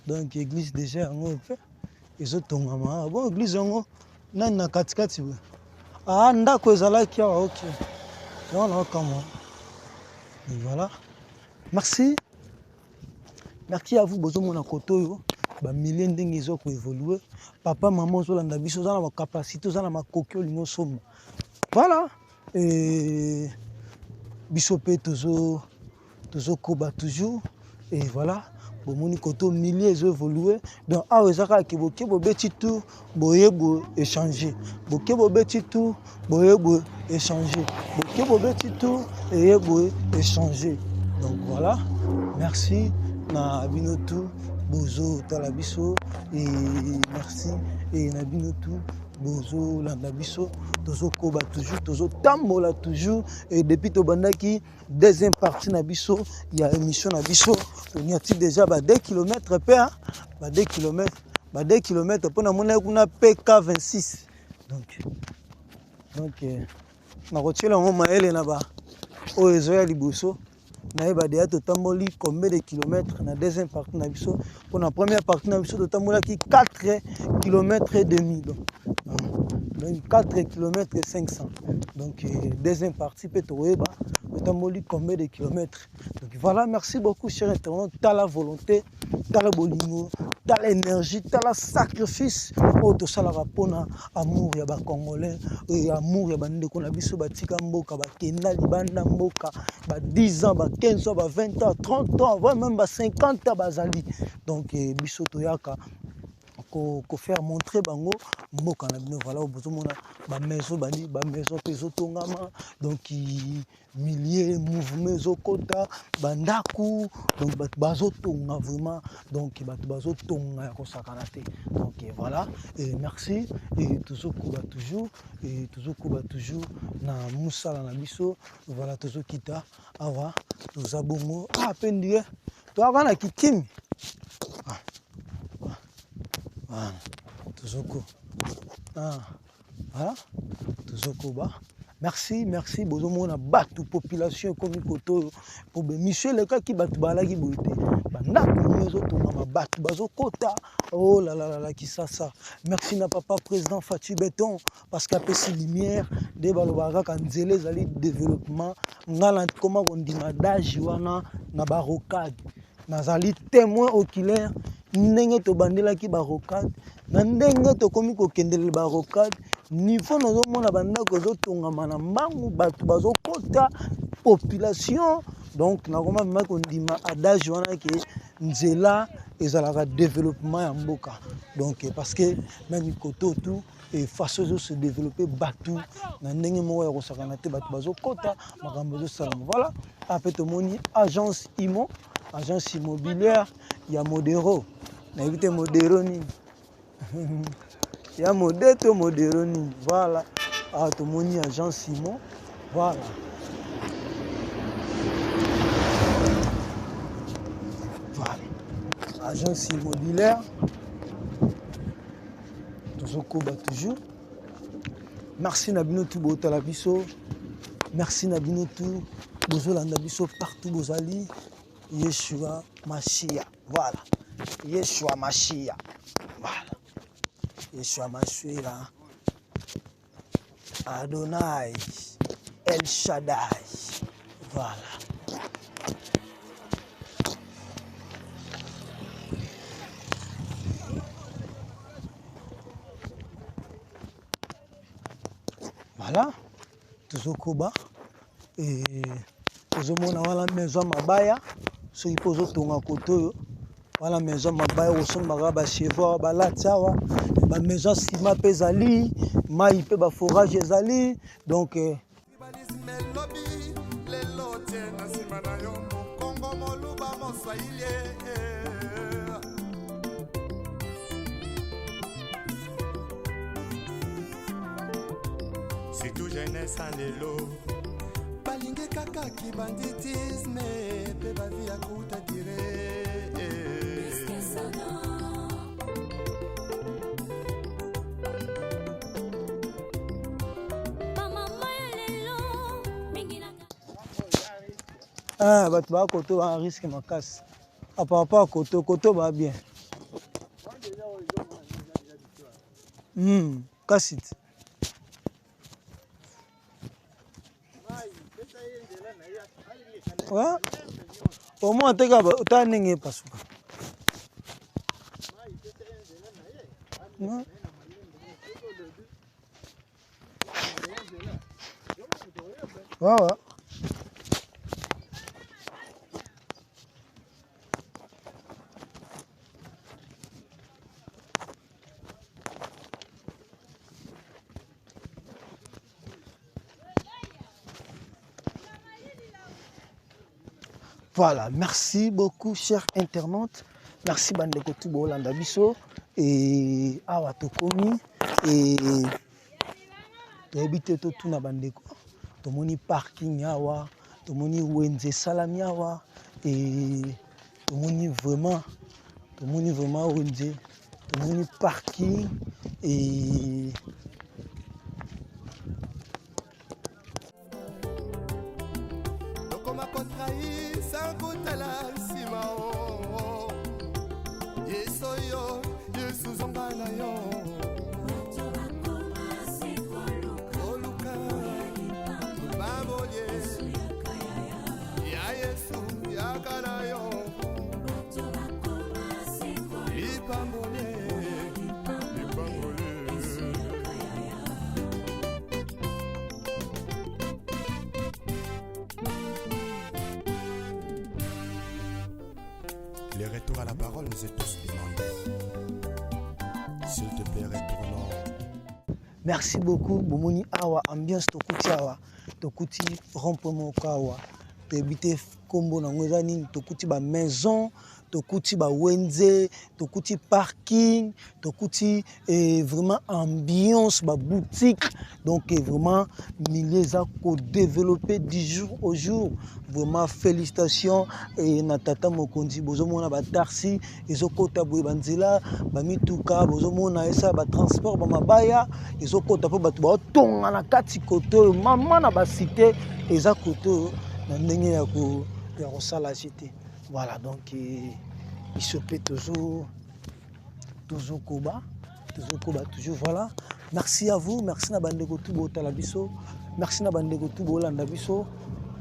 Donc église déjà yango mpe ezotongama awa. Bon, église yango nani na katikati boye? Ah, ndako ezalaki awa, ok, yango naokamwa. Voilà, merci, merci à vous. Bozomona kote oyo bamilie ndenge eza koévolue. Papa, mama ozolanda biso, oza na bacapacité, oza na makoki, olingi osomba, voilà, e biso mpe tozokoba toujours. Et voilà, bomoni kote milieu ezoévolue. Donc awa eza kaka ke boke bobeti tour, boye boye échange, boke bobeti tour, boye boye échange, boke bobeti tour, eye boye échange. Donc voilà, merci na bino tout bozotala biso et merci e na bino tout bozolanda biso. Tozokoba toujours, tozotambola toujours et depuis tobandaki deuxième partie na biso ya émission na biso, toniati déjà ba 2 km mpe ba 2 km, ba 2 km mpo namonaki kuna PK 26. Donc nakotiela yango mayele na ba oyo ezoya liboso, nayeba deya totamboli combien de kilomètres na deuxième partie na biso. Mpo na première partie na biso totambolaki 4 km et demi, donc 4 km 500. Donc deuxième partie mpe tokoyeba totamboli combien de kilomètres. Donc voilà, merci beaucoup, cher internaute. Tala volonté, tala bolingo, tala énergie, tala sacrifice oyo tosalaka mpona amour ya bacongolais, amour ya bandeko na biso batika mboka, bakenda libanda mboka ba 10 ans, ba 15 ans, ba 20 ans, 30 ans, voire même ba 50 ans bazali. Donc biso toyaka. ko, ko faire montrer bango mboka na bino. Voilà, bozomona ba maison bandi, ba maison mpe ezotongama, donc milliers mouvement ezokota bandako, donc bato bazotonga vraiment, donc bato bazotonga ya kosakana te. Donc voilà, et merci, et tozokoba toujours, et tozokoba toujours na mosala na biso. Voilà, tozokita awa, toza bongo ah mpe ndie toyaka na kikimi. Ah. Voilà, tozoko ah. Voilà, tozokoba. Merci, merci. Bozomona bato, population ekomi koto oyo po bemission elekaki, bato balaki boye te, bandako ngo ezotongama, bato bazokota. Oh la la la la, Kisasa. Merci na papa président Fatshi Beton, parce qu'apesi lumière nde balobaka kaka nzela ezali développement. Nga nakoma kondima dage wana na barocade, nazali témoin oculaire ndenge tobandelaki barocade na ndenge tokomi kokendele barocade niveau. Nazomona bandako ezotongama na mbangu, bato bazokota, population. Donc nakoma mema kondima adage wana ke nzela ezalaka développement ya mboka. Donc parce que même koto tout et façon ezo se développer, bato na ndenge moko ya kosakana te, bato bazokota, makambo ezosalama. Voilà, ape tomoni agence imo, agence immobilière ya Modero. Nayebi te Modero nini, ya mode to Modero nini. Voilà, awa tomoni agence imo. Voilà, voilà, agence immobilière. Tozokoba toujours. Merci na bino tu botala biso, merci na bino tu bozolanda biso partout bozali. Yeshua Mashia, voilà, Yeshua Mashia, voilà, Yeshua Mashia, Adonai El Shaddai, voilà. Voilà, tozokoba tozomona wana maison mabaya. Soki mpe ozotonga kote oyo, wana maison mabaya, okosombaka bachevaux balati awa. Bamaison nsima mpe ezali mai mpe baforage ezali. Donc tribalisme elobi lelo tie na nsima na yo mokongo, moluba, moswahili. Surtout jeunesse ya lelo balingi kaka kibanditisme mpe bavi ya kuta dire. Bamama ya lelo mingi na Ah, bato baa koto baa risque makasi apapa koto koto baa bien. Kasi te. Ouais. Au moins teka otala ndenge epasuka. Ouais. Ouais. Voilà, merci beaucoup, chers internautes. Merci bandeko tu bolanda biso et awa tokomi et toyebi te totuna bandeko. Tomoni parking awa, tomoni wenze esalami awa et tomoni vraiment wenze, tomoni parking et Tokoma kotrahir sans kotala nsima o Yesu oyo, Yesu zonga na yo. Bato bakoma se koluka oluka babolie yaka yaya. Ya Yesu, yaka na yo. Bato bakoma se koluka lipambolie, lipambolie. Yaka yaya. Le retour à la parole nous est tous demandé. S'il te plaît, retournons. Merci beaucoup bomoni awa ambiance tokuti awa tokuti rond-point moko awa toyebi te nkombo nango eza nini tokuti ba maison tokuti ba wenze tokuti parking tokuti eh, vraiment ambiance ba boutique donc eh, vraiment milieu eza kodeveloppe du jour au jour vraiment félicitations eh, na tata mokonzi bozomona batarsi ezokota boye banzela bamituka bozomona esala batransport bamabaya ezokota mpo bato baotonga na kati kote oyo mama na basite eza kote oyo na ndenge ya kosala je te voilà donc eh, biso mpe tozo tozokoba tozokoba toujours voilà merci à vous merci na bandeko tu botala biso merci na bandeko tu bolanda biso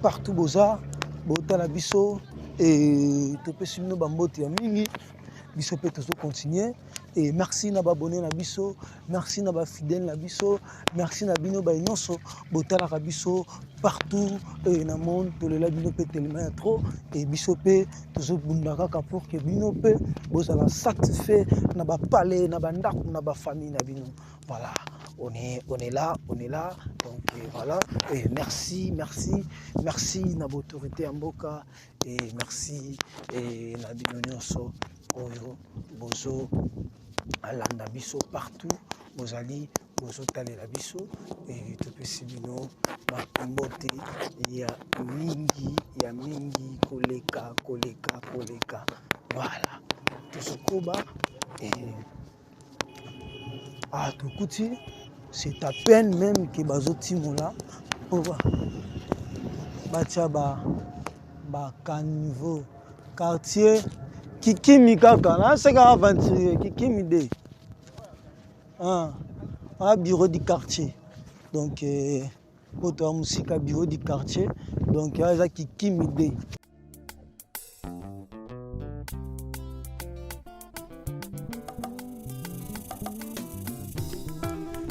partout boza botala biso e topesi bino bambote ya mingi biso mpe tozocontinue e merci na baabone na biso merci na bafidèle na biso merci na bino baye nyonso botalaka biso partout e na monde tolela bino mpe telema ya trop e biso mpe tozobunda kaka pour que bino mpe bozala satisfait na bapale na bandako na bafamille na bino voilà on est, on est là on est là donc et voilà et merci merci merci na baautorité ya mboka et merci et na bino nyonso oyo bozo alanda biso partout bozali bozotalela biso e topesi bino bambote ya mingi ya mingi koleka koleka koleka voilà tozokoba e ah tokuti c'est à peine même ke bazotimola mpo batia ba bacaniveau quartier kikimi kaka nasekaka aventurier kikimi de ah, ah, bureau du quartier donc eh, po toya mosika bureau du quartier donc ah, eza kikimi de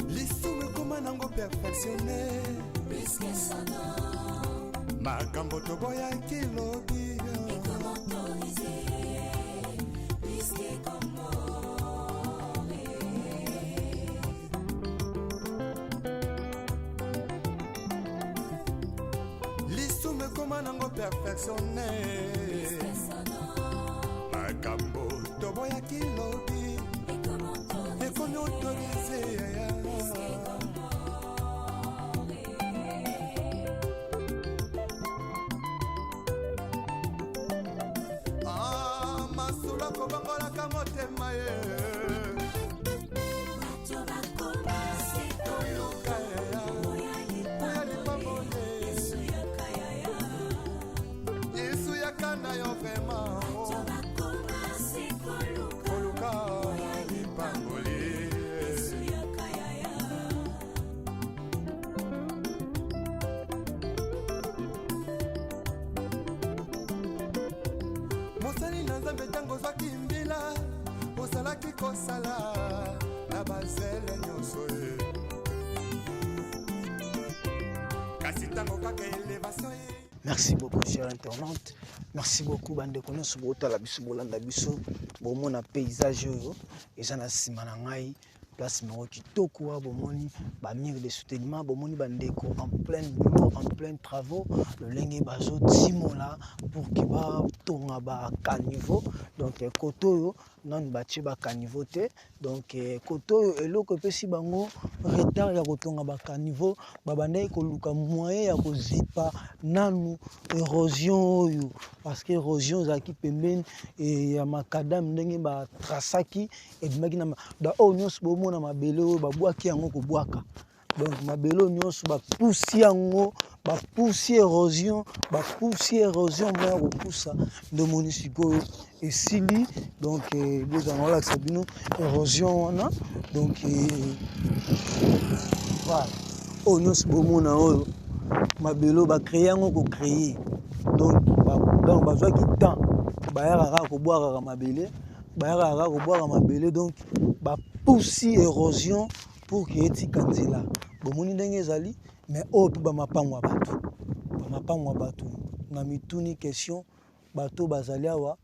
lisumu ekoma nango perfectionne makambo toboyaki lobi lisumu ekoma nango perfectionne makambo toboyaki lobi ekomi autorise yaya Ah, masolo akobongolaka motema ye Luka yaya, oya lipamboli. Yesu yaka na yo vraiment koluka lipamboli mosali na nzambe ntango ozwaki mbila ozalaki kosala na bazele nyonso ye kasi ntango kaka elevation ye Merci beaucoup, cher internaute. Merci beaucoup, bandeko nyonso botala biso, bolanda biso, bomona paysage oyo eza na nsima na ngai, place moko kitoko wa bomoni ba mur de soutènement, bomoni bandeko en plein boulot, en plein travaux, lolenge bazotimola pour que batonga ba caniveau. Donc kote oyo nanu batie ba caniveau te. Donc kote oyo eloko epesi bango retard ya kotonga ba caniveau, babandaki koluka moyen ya kozipa nanu érosion oyo parce que érosion ezalaki pembeni ya macadam ndenge batrasaki ebimaki na da oyo nyonso bomona mabele oyo babwaki yango kobwaka donc mabele oyo nyonso bapusi yango bapusi érosion bapusi érosion moko ya kopusa nde omoni sikoyo esili donc bozala olakisa bino érosion wana donc voilà oyo nyonso bomona oyo mabele oyo bacreye yango kocreye donc donc bazwaki temps bayaka kaka kobwakaka mabele bayaka kaka kobwaka mabele donc bapusi érosion pour ke etika nzela bomoni ndenge ezali mais oyo mpe bamapango ya bato bamapango ya bato na mituni question bato bazali awa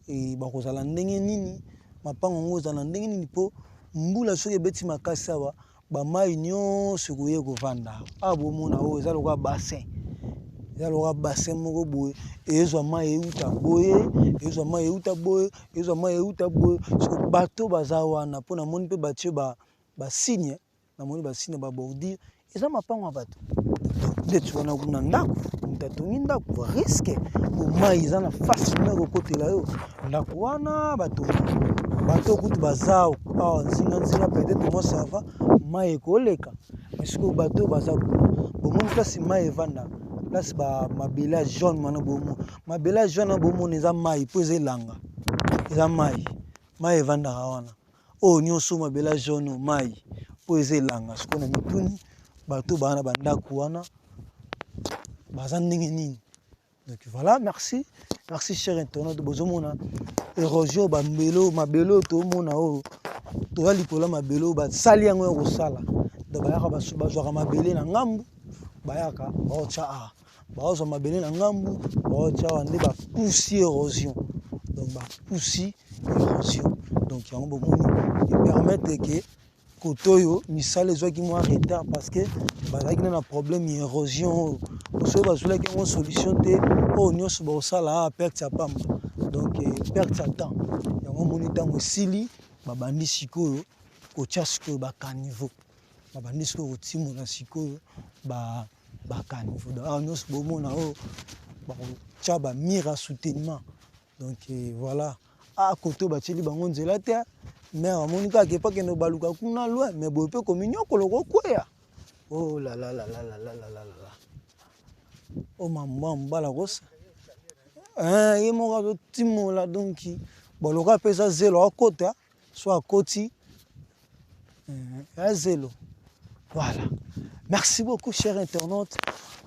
e, bakozala ndenge nini mapango yango ezala na ndenge nini mpo Mbula soki ebeti makasi awa, ba mayi nyonso ekoya ekovanda awa. Awa bomona oyo eza lokola bassin, eza lokola bassin moko boye ezwa mayi euta boye, ezwa mayi euta boye, ezwa mayi euta boye. Sikoyo bato baza wana mpo namoni mpe batie ba ba signe, namoni ba signe ba bordure, eza mapango ya bato. Ndeti wana kuna ndako, moto atongi ndako, risque po mayi eza na facilement ekokotela yo ndako wana. Batongi bato kutu baza awa nzinga nzinga, peut-être mwa ça va, mayi ekoleka. Mais sikoyo bato oyo baza kuna, bomoni place mayi evanda, place ba mabele ya jaune wana, bomona mabele ya jaune wana, bomona eza mayi po eza elanga, eza mayi, mayi evandaka wana. Oyo nyonso mabele ya jaune oyo mayi po eza elanga. Sikoyo na mituni bato baa na bandako wana baza ndenge nini? Donc voilà, merci, merci cher internaute. Bozomona érosion bambelo mabele oyo tomona oyo toza likolo ya mabele oyo basali yango ya kosala. Donc bayaka bazwaka mabele na ngambu, bayaka baotya awa, baozwa mabele na ngambu baotya awa, nde bapusi érosion. Donc bapusi érosion, donc yango bomoni epermettre ke kote oyo misala ezwaki mwa retard parce que bazalaki na problème ya érosion oyo. Soki bazwelaki yango solution te, oyo nyonso bakosala awa perte ya pamba, donc perte ya temps. Yango omoni ntango esili, babandi sikoyo kotia sikoyo ba caniveau, babandi sikoyo kotimola sikoyo ba caniveau. Donc awa nyonso bomona oyo bakotia ba mur ya soutènement. Donc voilà, a kote oyo batieli bango nzela te, mare amoni kaka epa kende baluka kuna loin, mais boye mpe kominyokolo kokweya. Oh la la la la la la la la la, o mamba mobala kosa ye moko azotimola. Donc boloka mpe eza zelo, akota so akoti ya zelo. Voilà, merci beaucoup cher internaute,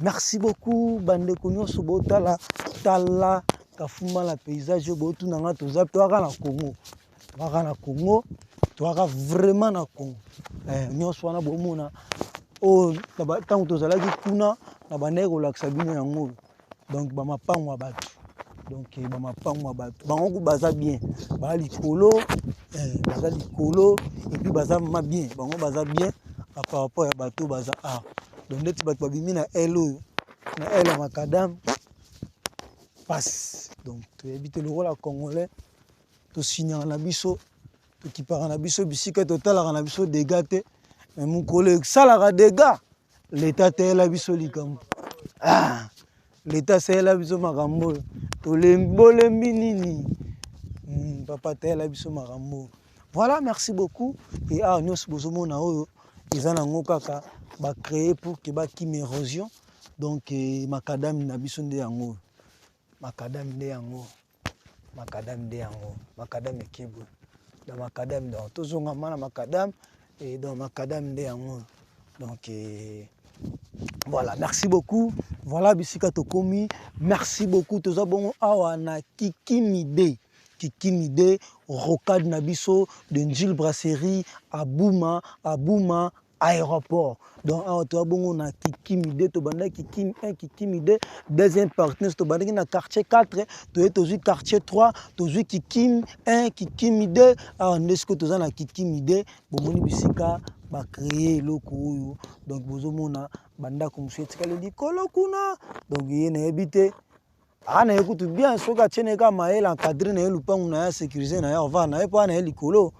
merci beaucoup bandeko nyonso botala tala kafumba na paysage oyo botuna nga. Toza toyaka na Congo, toyaka na Congo, toyaka vraiment na Congo. Nyonso wana bomona oyo, ntango tozalaki kuna na bandaki kolakisa bino yango. Donc bamapango ya bato, donc bamapango ya bato bango baza bien, baza likolo, baza likolo, et puis baza ma bien, bango baza bien par rapport ya bato baza awa. Donc ndeti bato babimi na aile oyo, na aile ya macadam passe. Donc toyebi te, lokola congolais tosignaka na biso, tokipaka na biso bisika totalaka na biso dégâts te, mais mokolo esalaka dégâts, leta ateyela biso likambo. Ah, leta asalela biso makambo oyo tolembi, bolembi nini? Papa ateyela biso makambo oyo. Voilà, merci beaucoup. Et awa nyonso bozomona oyo eza nango kaka bacréer pour ke bakima érosion. Donc macadam na biso nde yango oyo, macadam nde yango, macadam nde yango, macadam ekebwe. Donc macadam, donc tozonga ma na macadam, et donc macadam nde yango. Donc voilà, merci beaucoup. Voilà bisika tokomi, merci beaucoup. Toza bongo awa na Kikimide, Kikimide rocade na biso de Njil Brasserie à Buma, à Buma aéroport. Donc awa toza bongo na Kikimide, tobandaki Kikimi 1, Kikimi 2, deuxième partenaire tobandaki na quartier 4, toye tozwi quartier 3, tozwi Kikimi 1, Kikimi 2. Awa nde sikoyo toza na Kikimi 2. Bomoni bisika bacréer eloko oyo. Donc bozomona bandako mosusu etikali likolo kuna. Donc ye nayebi te, aa na ye kutu bien, soki atie na ye kaka mayele, encadre na ye lupangu na ye, asécurise na ye, ovanda na ye mpo na ye likolo.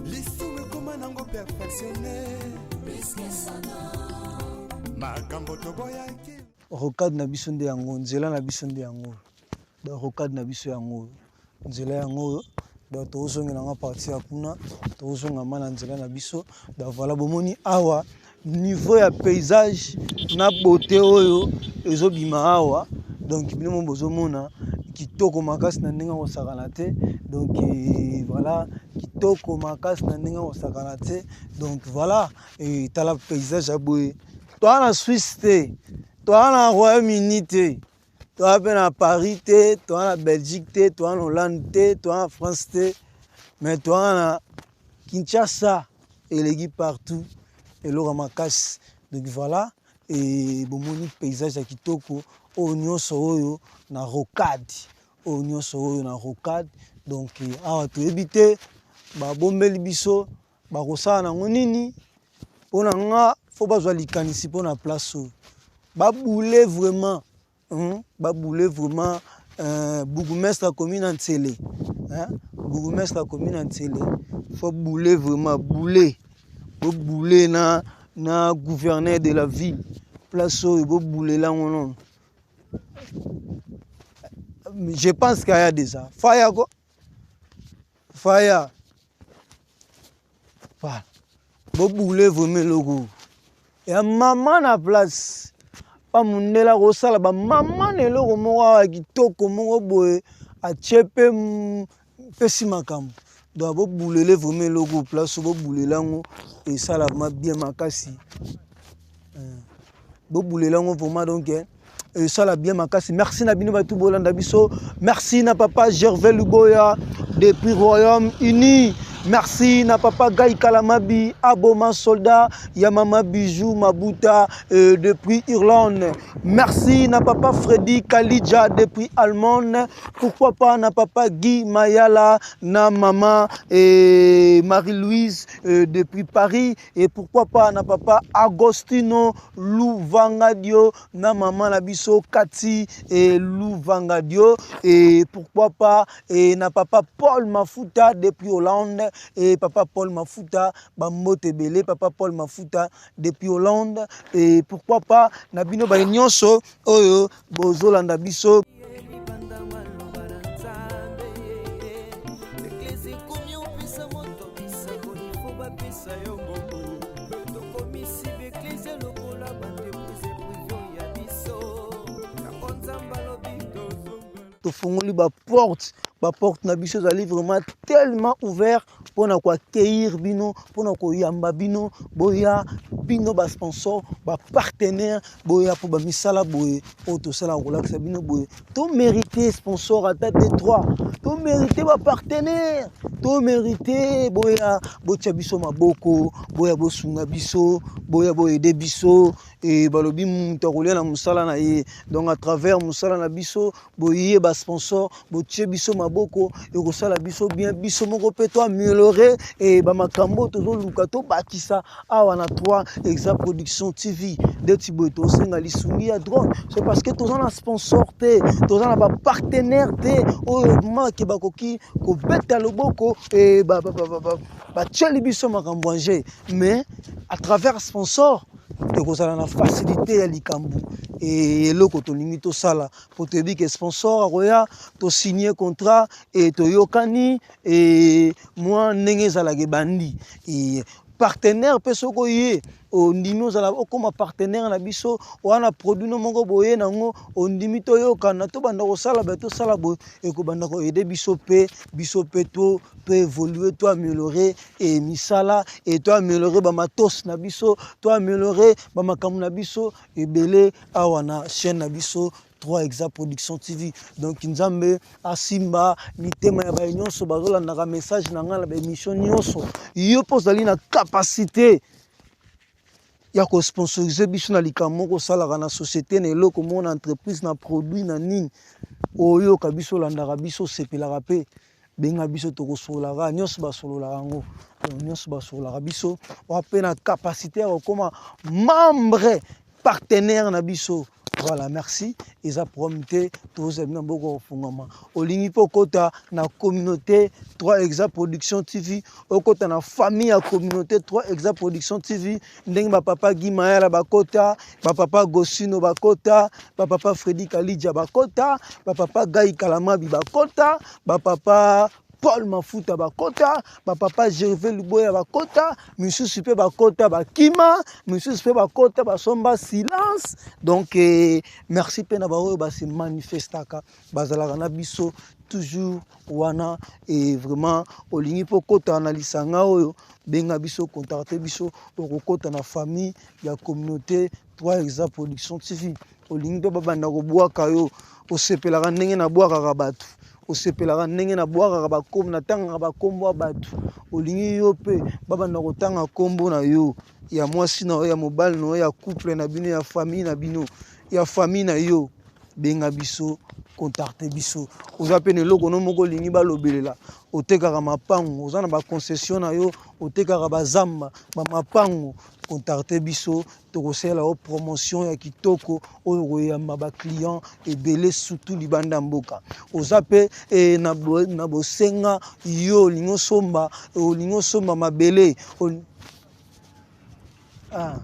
Lisumu ekoma nango perfectionne, makambo toboyaki. Rocade na biso nde yango, nzela na biso nde yango. Donc rocade na biso yango, nzela yango oyo. Donc tozongela ngo partie ya kuna, tozonga ma na nzela na biso. Donc voilà, bomoni awa niveau ya paysage na beauté oyo ezobima awa. Donc bino mo bozomona kitoko makasi na ndenge kosakana te. Donc voilà, kitoko makasi na ndenge kosakana te. Donc voilà, tala paysage ya boye. Toza na Suisse te, toza na Royaume-Uni te, toza mpe na Paris te, toza na Belgique te, toza na Hollande te, toza na France te, mais toza na Kinshasa, eleki partout, eloko ya makasi. Donc voilà, et bomoni paysage ya kitoko oyo nyonso oyo na rocade. Oyo nyonso oyo na rocade. Donc awa toyebi te babombeli biso bakosala nango nini. Mpo na nga fo bazwa likanisi mpo na place oyo baboule vraiment, baboule vraiment. Bourgmestre akomi na Nsele, hein? Bourgmestre akomi na Nsele, fo boule vraiment, boule boboule na gouverneur de la ville. Place oyo bobulela yango nono. Je pense qu'aya déjà faya ko faya, voilà, boboule vraiment eloko ya mama na place. Bamundela kosala bamama na eloko moko awa kitoko moko boye, atie mpe pesi makambo. Donc bobulele vraiment eloko place, bobulela yango, esala vraiment bien makasi. Bobulela yango vraiment, donc esala bien makasi. Merci na bino bato bolanda biso. Merci na papa Gervais Luboya depuis Royaume-Uni. Merci na papa Guy Kalamabi Aboma, soldat ya mama Bijou Mabuta, depuis Irlande. Merci na papa Freddy Kalidja depuis Allemagne. Pourquoi pas na papa Guy Mayala na mama Marie-Louise depuis Paris. Et pourquoi pas na papa Agostino Louvangadio na mama na biso Kati et Louvangadio. Et pourquoi pas et na papa Paul Mafuta depuis Hollande. Et papa Paul Mafuta bambote belé, papa Paul Mafuta depuis Hollande. Et pourquoi pas na bino ba nyonso oyo bozolanda biso. Tofongoli baporte, baporte na biso ezali vraiment tellement ouvert mpona koaccueillir bino, mpona koyamba bino. Boya bino basponsor, bapartenaire, boya mpo bamisala boye oyo tosalaka kolakisa bino boye. Tomérite sponsor ata D3, tomérite bapartenaire, tomérite. Boya botia biso maboko, boya bosunga biso, boya boyede biso. E balobi moto akolia na mosala na ye. Donc à travers mosala na biso, boye basponsor, botie biso maboko, ekosala biso bien. Biso moko mpe to améliorer e bamakambo tozoluka tobakisa awa na 3 Exa Production TV. Ndeti boye tosenga lisungi ya drone, c'est parce que toza na sponsor te, toza na bapartenaire te oyo make bakoki kobeta loboko e batieli biso makambo ange. Mais à travers sponsor tokozala na facilité ya likambo e eloko tolingi tosala, po toyebi ke sponsor akoya, tosigne contrat e toyokani e mwa ndenge ezalaka ebandi. E partenaire mpe soki oye ondimi ozala okóma partenaire na biso wana, produit no moko boye nango ondimi, toyokana, tobanda kosala boye, tosala boye, ekobanda koaider biso mpe biso mpe to évoluer, to améliorer e misala e to améliorer bamatos na biso, to améliorer bamakambo na biso ebele awa na chaîne na biso 3 Exa Production TV. Donc Nzambe asimba mitema ya baye nyonso bazolandaka message na ngai na baémission nyonso. Yo mpo ozali na capacité ya kosponsoriser biso na likambo moko osalaka na société, na eloko moko, na entreprise, na produit, na nini, oyoka biso, olandaka biso, osepelaka mpe, benga biso, tokosololaka nyonso. Basololaka yango nyonso, basololaka biso. Oa mpe na capacité ya kokóma membre partenaire na biso. Voilà, merci. Eza problème te, tozala bino maboko kofungama. Olingi mpe okota na communauté 3 Exa Production TV, okota na famille ya communauté 3 Exa Production TV, ndenge bapapa Guy Mayala bakota, bapapa Gosino bakota, bapapa Fredi Kalidja bakota, bapapa Gai Kalamabi bakota, bapapa Paul Mafuta bakota, bapapa Gervais Luboya bakota, misusu mpe bakota bakima, misusu mpe bakota basomba silence. Donc merci mpe na baoyo base manifestaka, bazalaka na biso toujours wana. E vraiment olingi mpo okota na lisanga oyo, benga biso, contacte biso, okokota na famille ya communauté 3 Exa Production TV. Olingi mpe babanda kobwaka yo, osepelaka ndenge nabwakaka bato, osepelaka ndenge nabwakaka bakombo, natangaka bakombo ya bato, olingi yo mpe babanda kotanga nkombo na yo, ya mwasi na yo, ya mobali na yo, ya couple na bino, ya famille na bino, ya famille na yo, benga biso. Contacte biso. Oza mpe na eloko no moko olingi balobelela, otekaka mapango, oza na baconcession na yo, otekaka bazamba, bamapango, contacte biso, tokosalela yo promotion ya kitoko oyo okoyamba baclient ebele, surtout libanda mboka. Oza mpe eh, na, na bosenga yo olingi osomba, olingi osomba mabele ol... Ah,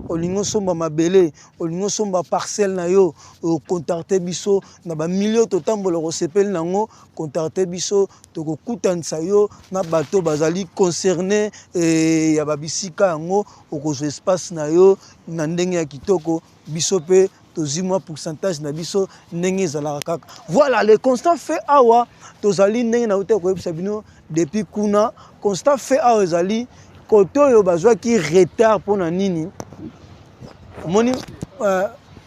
olingi osomba mabele, olingi osomba parcelle na yo, ocontacte biso na bamilio totambola kosepeli na yango. Contacte biso, tokokutanisa yo na bato bazali concerne eh, ya babisika yango. Okozwa espace na yo na ndenge ya kitoko, biso mpe tozwi mwa pourcentage na biso ndenge ezalaka kaka. Voilà le constat fait awa tozali ndenge nauti koyebisa bino depuis kuna. Constat fait awa ezali kote oyo bazwaki retard mpo na nini? Omoni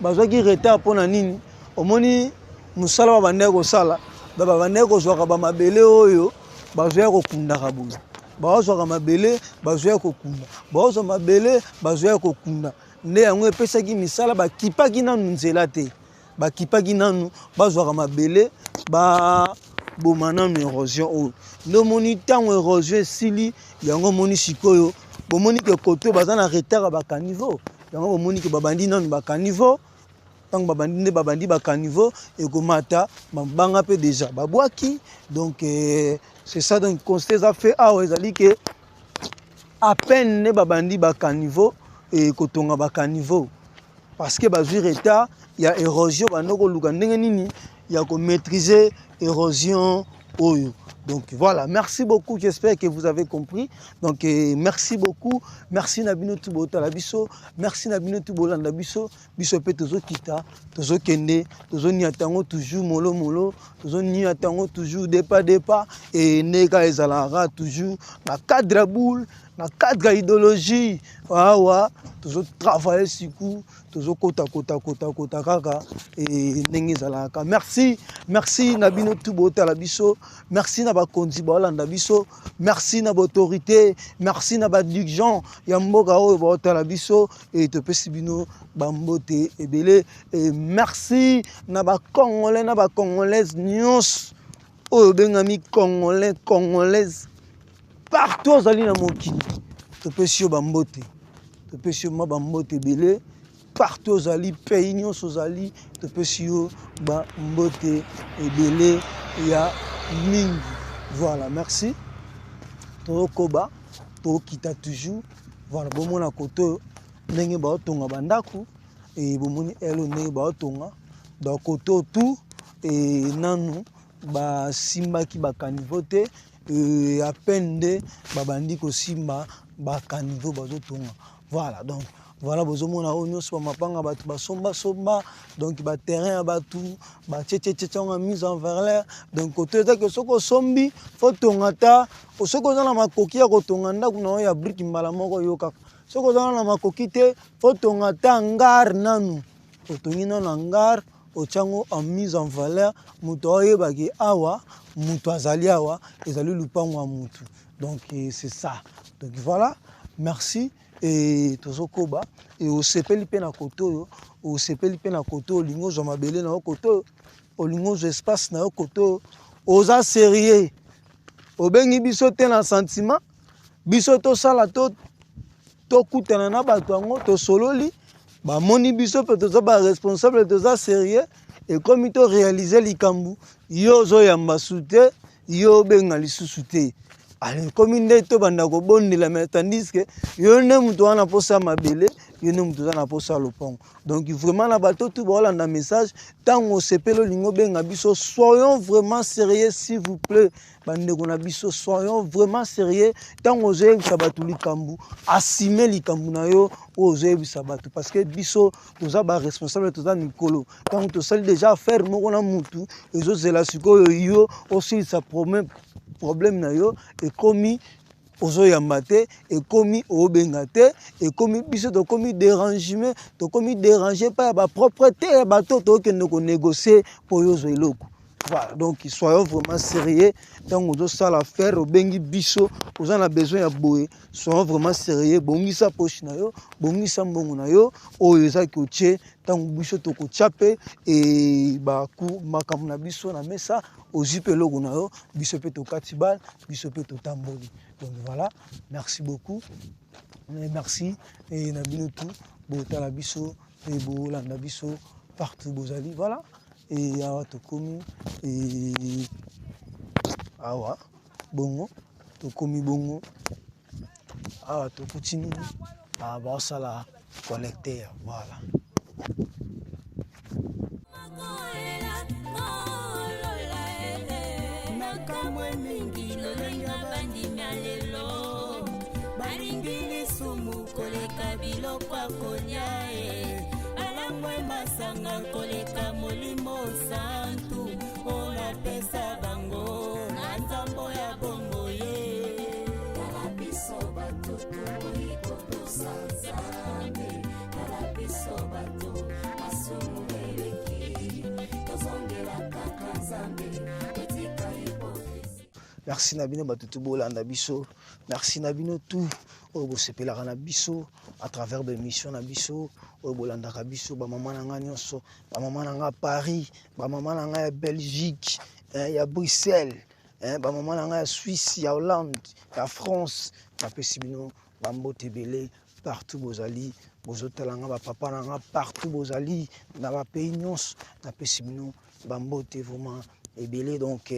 bazwaki retard mpo na nini? Omoni mosala babandaki kosala, babandaki kozwaka bamabele oyo bazwaki kokundaka boye, bazwaka mabele bazwaki kokunda, bazwa mabele bazwaki kokunda, nde yango epesaki misala. Bakipaki nanu nzela te, bakipaki nanu bazwaka mabele baboma nanu érosion oyo. Nde omoni ntango érosion esili, yango omoni sikoyo bomoni ke kote baza na retard ya bacaniveau. Yango bomoni ke babandi nanu bacaniveau. Ntango babandi nde babandi bacaniveau, ekomata mabanga mpe déjà babwaki. Donc c'est ça. Donc constat eza fait awa ezali ke à peine nde babandi bacaniveau, ekotonga bacaniveau, parce que bazwi retard ya érosion, banda koluka ndenge nini ya komaîtriser érosion oyo. Donc voilà, merci beaucoup, j'espère que vous avez compris. Donc merci beaucoup, merci na bino tu botala biso, merci na bino tu bolanda biso. Biso mpe tozokita, tozokende, tozoniata yango toujours molo molo, tozoniata yango toujours depa depa, e ndeka ezalaka toujours na cadre ya boule, na cadre ya idéologie. Awa tozotravaille siku, tozokota kota kota kota kaka e ndenge ezalaka. Merci, merci na bino tu botala biso, merci na bakonzi baolanda biso, merci na baautorité, merci na badirigeant ya mboka oyo baotala biso, e topesi bino bambote ebele. E merci na bacongolais na bacongolaise nyonso oyo obengami congolais, congolaise partout ozali na mokili, topesi yo bambote, topesi yo mwa bambote ebele partout ozali, pays nyonso ozali, topesi yo bambote ebele ya mingi. Voilà, merci. Tokoba, tokita toujours. Voilà, bomona kote oyo ndenge baotonga bandako, e bomoni elo ndenge baotonga. Donc kote oyo tout e nanu basimbaki bacaniveau te, e à peine nde babandi kosimba bacaniveau, bazotonga. Voilà, donc voilà, bozomona oyo nyonso bamapanga bato basombasomba, donc baterrain ya bato batietietietie yango mise en valeur. Donc kote ezaki soki osombi, fo tonga ta. Soki oza na makoki ya kotonga ndako na yo ya brique mbala moko, yo kaka. Soki oza na makoki te, fo tonga ta hangar nanu, otongi nanu hangar, otiango en mise en valeur, moto aoyebaki awa moto azali awa, ezali lupango ya motu. Donc c'est ça. Donc voilà, merci. E tozokoba. E osepeli mpe na kote oyo, osepeli mpe na kote oyo, olingi ozwa mabele na yo kote oyo, olingi ozwa espace na yo kote oyo, oza sérieux, obengi biso te na sentiment, biso tosala to tokutana na bato yango, tosololi, bamoni biso mpe toza baresponsable, toza sérieux, ekomi to réaliser likambo. Yo ozoyamba su te, yo obenga lisusu te, ale ekomi nde tobanda kobondela, mais tandis que yo nde moto wana mposa ya mabele, yo nde moto oza na mposa ya lopango. Donc vraiment na bato tu baolanda message, ntango osepeli olingi obenga biso, soyons vraiment sérieux, s'il vous plaît. Bandeko na biso, soyons vraiment sérieux. Ntango ozoyebisa bato likambo, asime likambo na yo oyo ozoyebisa bato, parce que biso toza baresponsable, toza mikolo. Ntango tosali déjà affaire moko na mutu, ezozela sikoyo yo osilisa problème na yo, ekomi ozoyamba te, ekomi obenga te, ekomi biso tokomi dérangement, tokomi dérange pa ya bapropreté ya bato tokende konégocie mpo oyo ozwa eloko. Voilà, donc soyons vraiment sérieux. Ntango ozosala affaire, obengi biso, oza na besoin ya boye, soyons vraiment sérieux. Bongisa poche na yo, bongisa mbongo na yo, oyo ezaki otie, ntango biso tokotya mpe e makambo na biso na mesa, ozwi mpe eloko na yo, biso mpe tokati bale, biso mpe totamboli. Donc voilà, merci beaucoup. Merci et na bino tout, botala biso et bolanda biso partout bozali. Voilà. Et awa tokomi et awa bongo tokomi bongo awa tokuti nini, ah, baosala collecteur. Voilà. Nakamwe mingi lolenge bandimi ya lelo balingi lisumu koleka biloko ya kolia e balangwe masanga koleka molimo santu oyo napesa bango na nzambo ya bongo ye. Tala biso bato tokoki kotosa Nzambe, tala biso bato masumu eleki, tozongela kaka Nzambe, totika hypocrisie. Merci na bino bato tu bolanda biso, merci na bino tout oyo bosepelaka na biso à travers ba émission na biso, oyo bolandaka biso, ba mama na nga nyonso, ba mama na nga Paris, ba mama na nga ya Belgique, hein, ya Bruxelles, hein, ba mama na nga ya Suisse, ya Hollande, ya France, napesi bino ba mbote ebele partout bozali, bozotala nga, ba papa na nga partout bozali na ba pays nyonso, napesi bino ba mbote vraiment ebele. Donc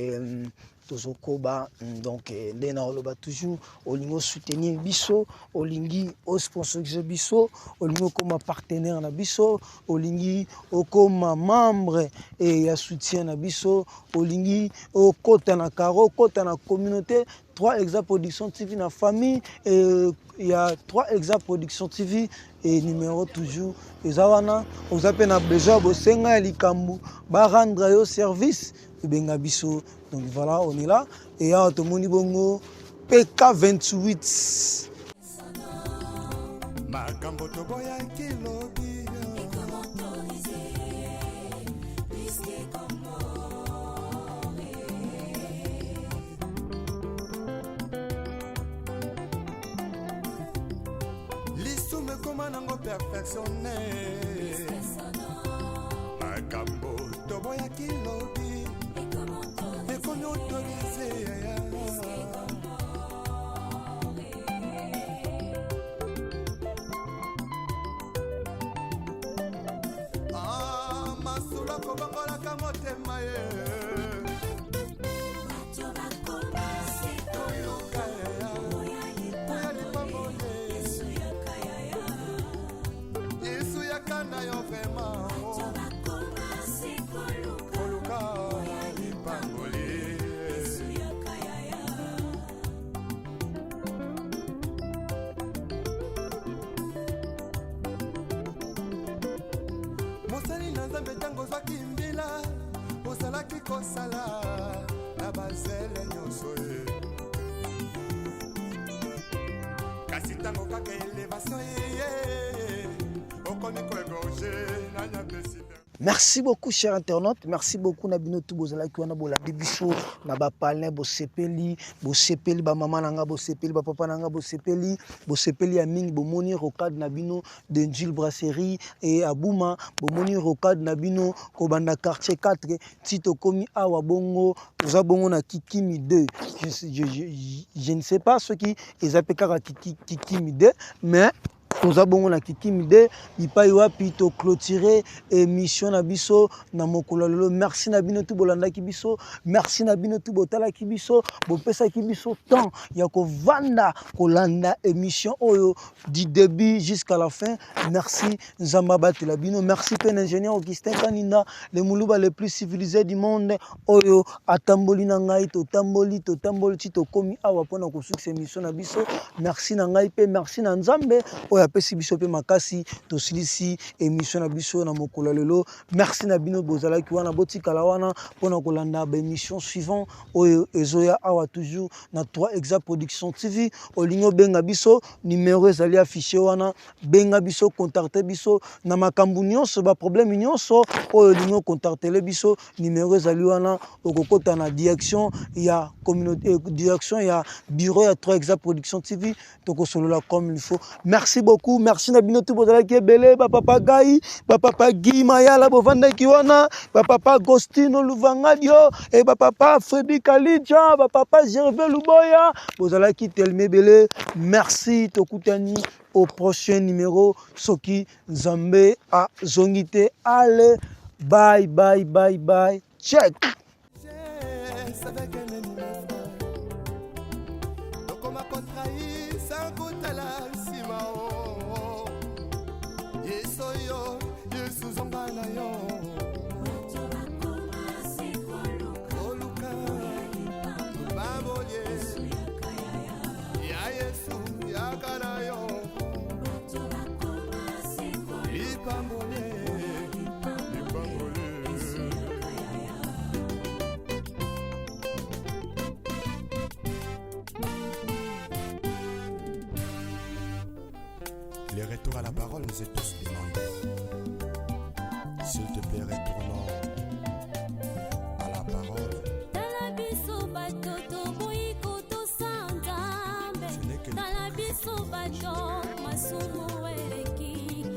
tozokoba, donc nde na oloba toujours, olingi osoutenir biso, olingi osponsoriser biso, olingi okoma partenaire na biso, olingi okoma membre e ya soutien na biso, olingi okota na caro, okota na communauté 3 Hexa Production TV, na famille et ya 3 Hexa Production TV et numéro toujours eza wana. Oza pe na besoin bosenga ya likambo ba rendre yo service, ebenga biso. Donc voilà, on est là et awa tomoni bongo PK28. Makambo toboyaki lobi lisumu ekoma nango perfectionne, makambo toboyaki lobi ekomi autorise. Ah, masolo akobongolaka motema ye. Bato bakoma se koluka oya oya lipamboli. lipamboli. Yesu yaka yaya. Yesu yaka na yo vraiment. Bato bakoma se koluka koluka lipamboli. Yesu yaka yaya. Mosali na Nzambe, ntango ozwaki mbila, ozalaki kosala na bazele nyonso ye, kasi ntango kaka elevation ye, okomi koégorger nani apesi. Merci beaucoup, cher internaute. Merci beaucoup na bino tout bozalaki wana bolandi biso na ba palin, bosepeli, bosepeli ba mama na nga, bosepeli ba papa na nga, bosepeli, bosepeli ya mingi, bomoni rocade na bino de Njil Brasserie et Abuma, bomoni rocade na bino kobanda quartier 4 ti tokomi awa bongo, toza bongo na Kikimi 2. Je ne sais pas ce qui eza pe kaka Kikimi 2, mais toza bongo na Kikimi 2, bipai wapi to clôturer émission na biso na mokolo ya lelo. Merci na bino tout bolandaki biso, merci na bino tout botalaki biso, bopesaki biso temps ya kovanda kolanda émission oyo du début jusqu'à la fin. Merci Nzambe abatela bino. Merci pe na ingénieur Augustin Kaninda, le muluba le plus civilisé du monde, oyo atamboli na ngai, totamboli, totamboli ti tokomi awa mpona kosukisa émission na biso. Merci na ngai pe merci na Nzambe oyo Apesi biso mpe makasi, tosilisi émission na biso na mokolo ya lelo. Merci na bino bozalaki wana, botikala wana mpona kolanda ba émission suivant oyo ezoya awa toujours na 3 Exa Production TV. Olingi obenga biso, numéro ezali affiché wana, benga biso, contacte biso na makambo nyonso, ba problème nyonso oyo olingi ocontactele biso, numéro ezali wana. Okokota na direction ya communauté, direction ya bureau ya 3 Exa Production TV, tokosolola comme il faut. Merci beaucoup, merci na bino tu bozalaki ebele, bapapa Gai, bapapa Guy Mayala bovandaki wana, bapapa Agostino Luvangadio e bapapa Fredi Kalidja, bapapa Gervais Luboya, bozalaki telema ebele. Merci, tokutani au prochain numéro soki Nzambe azongi te. Ale, bye bye bye bye, check. Avec un ennemi, tokoma kotrahi sans kotala nsima. O Yesu, yo Yesu, zonga na yo. Koluka babolie ya Yesu, yaka na yo lipambolie, lipambolie. Le retour à la parole nous est tous demandé. S'il te plaît, retournons à la parole. Tala biso bato toboyi kotosa Nzambe. Ce n'est que Tala biso bato masumu eleki.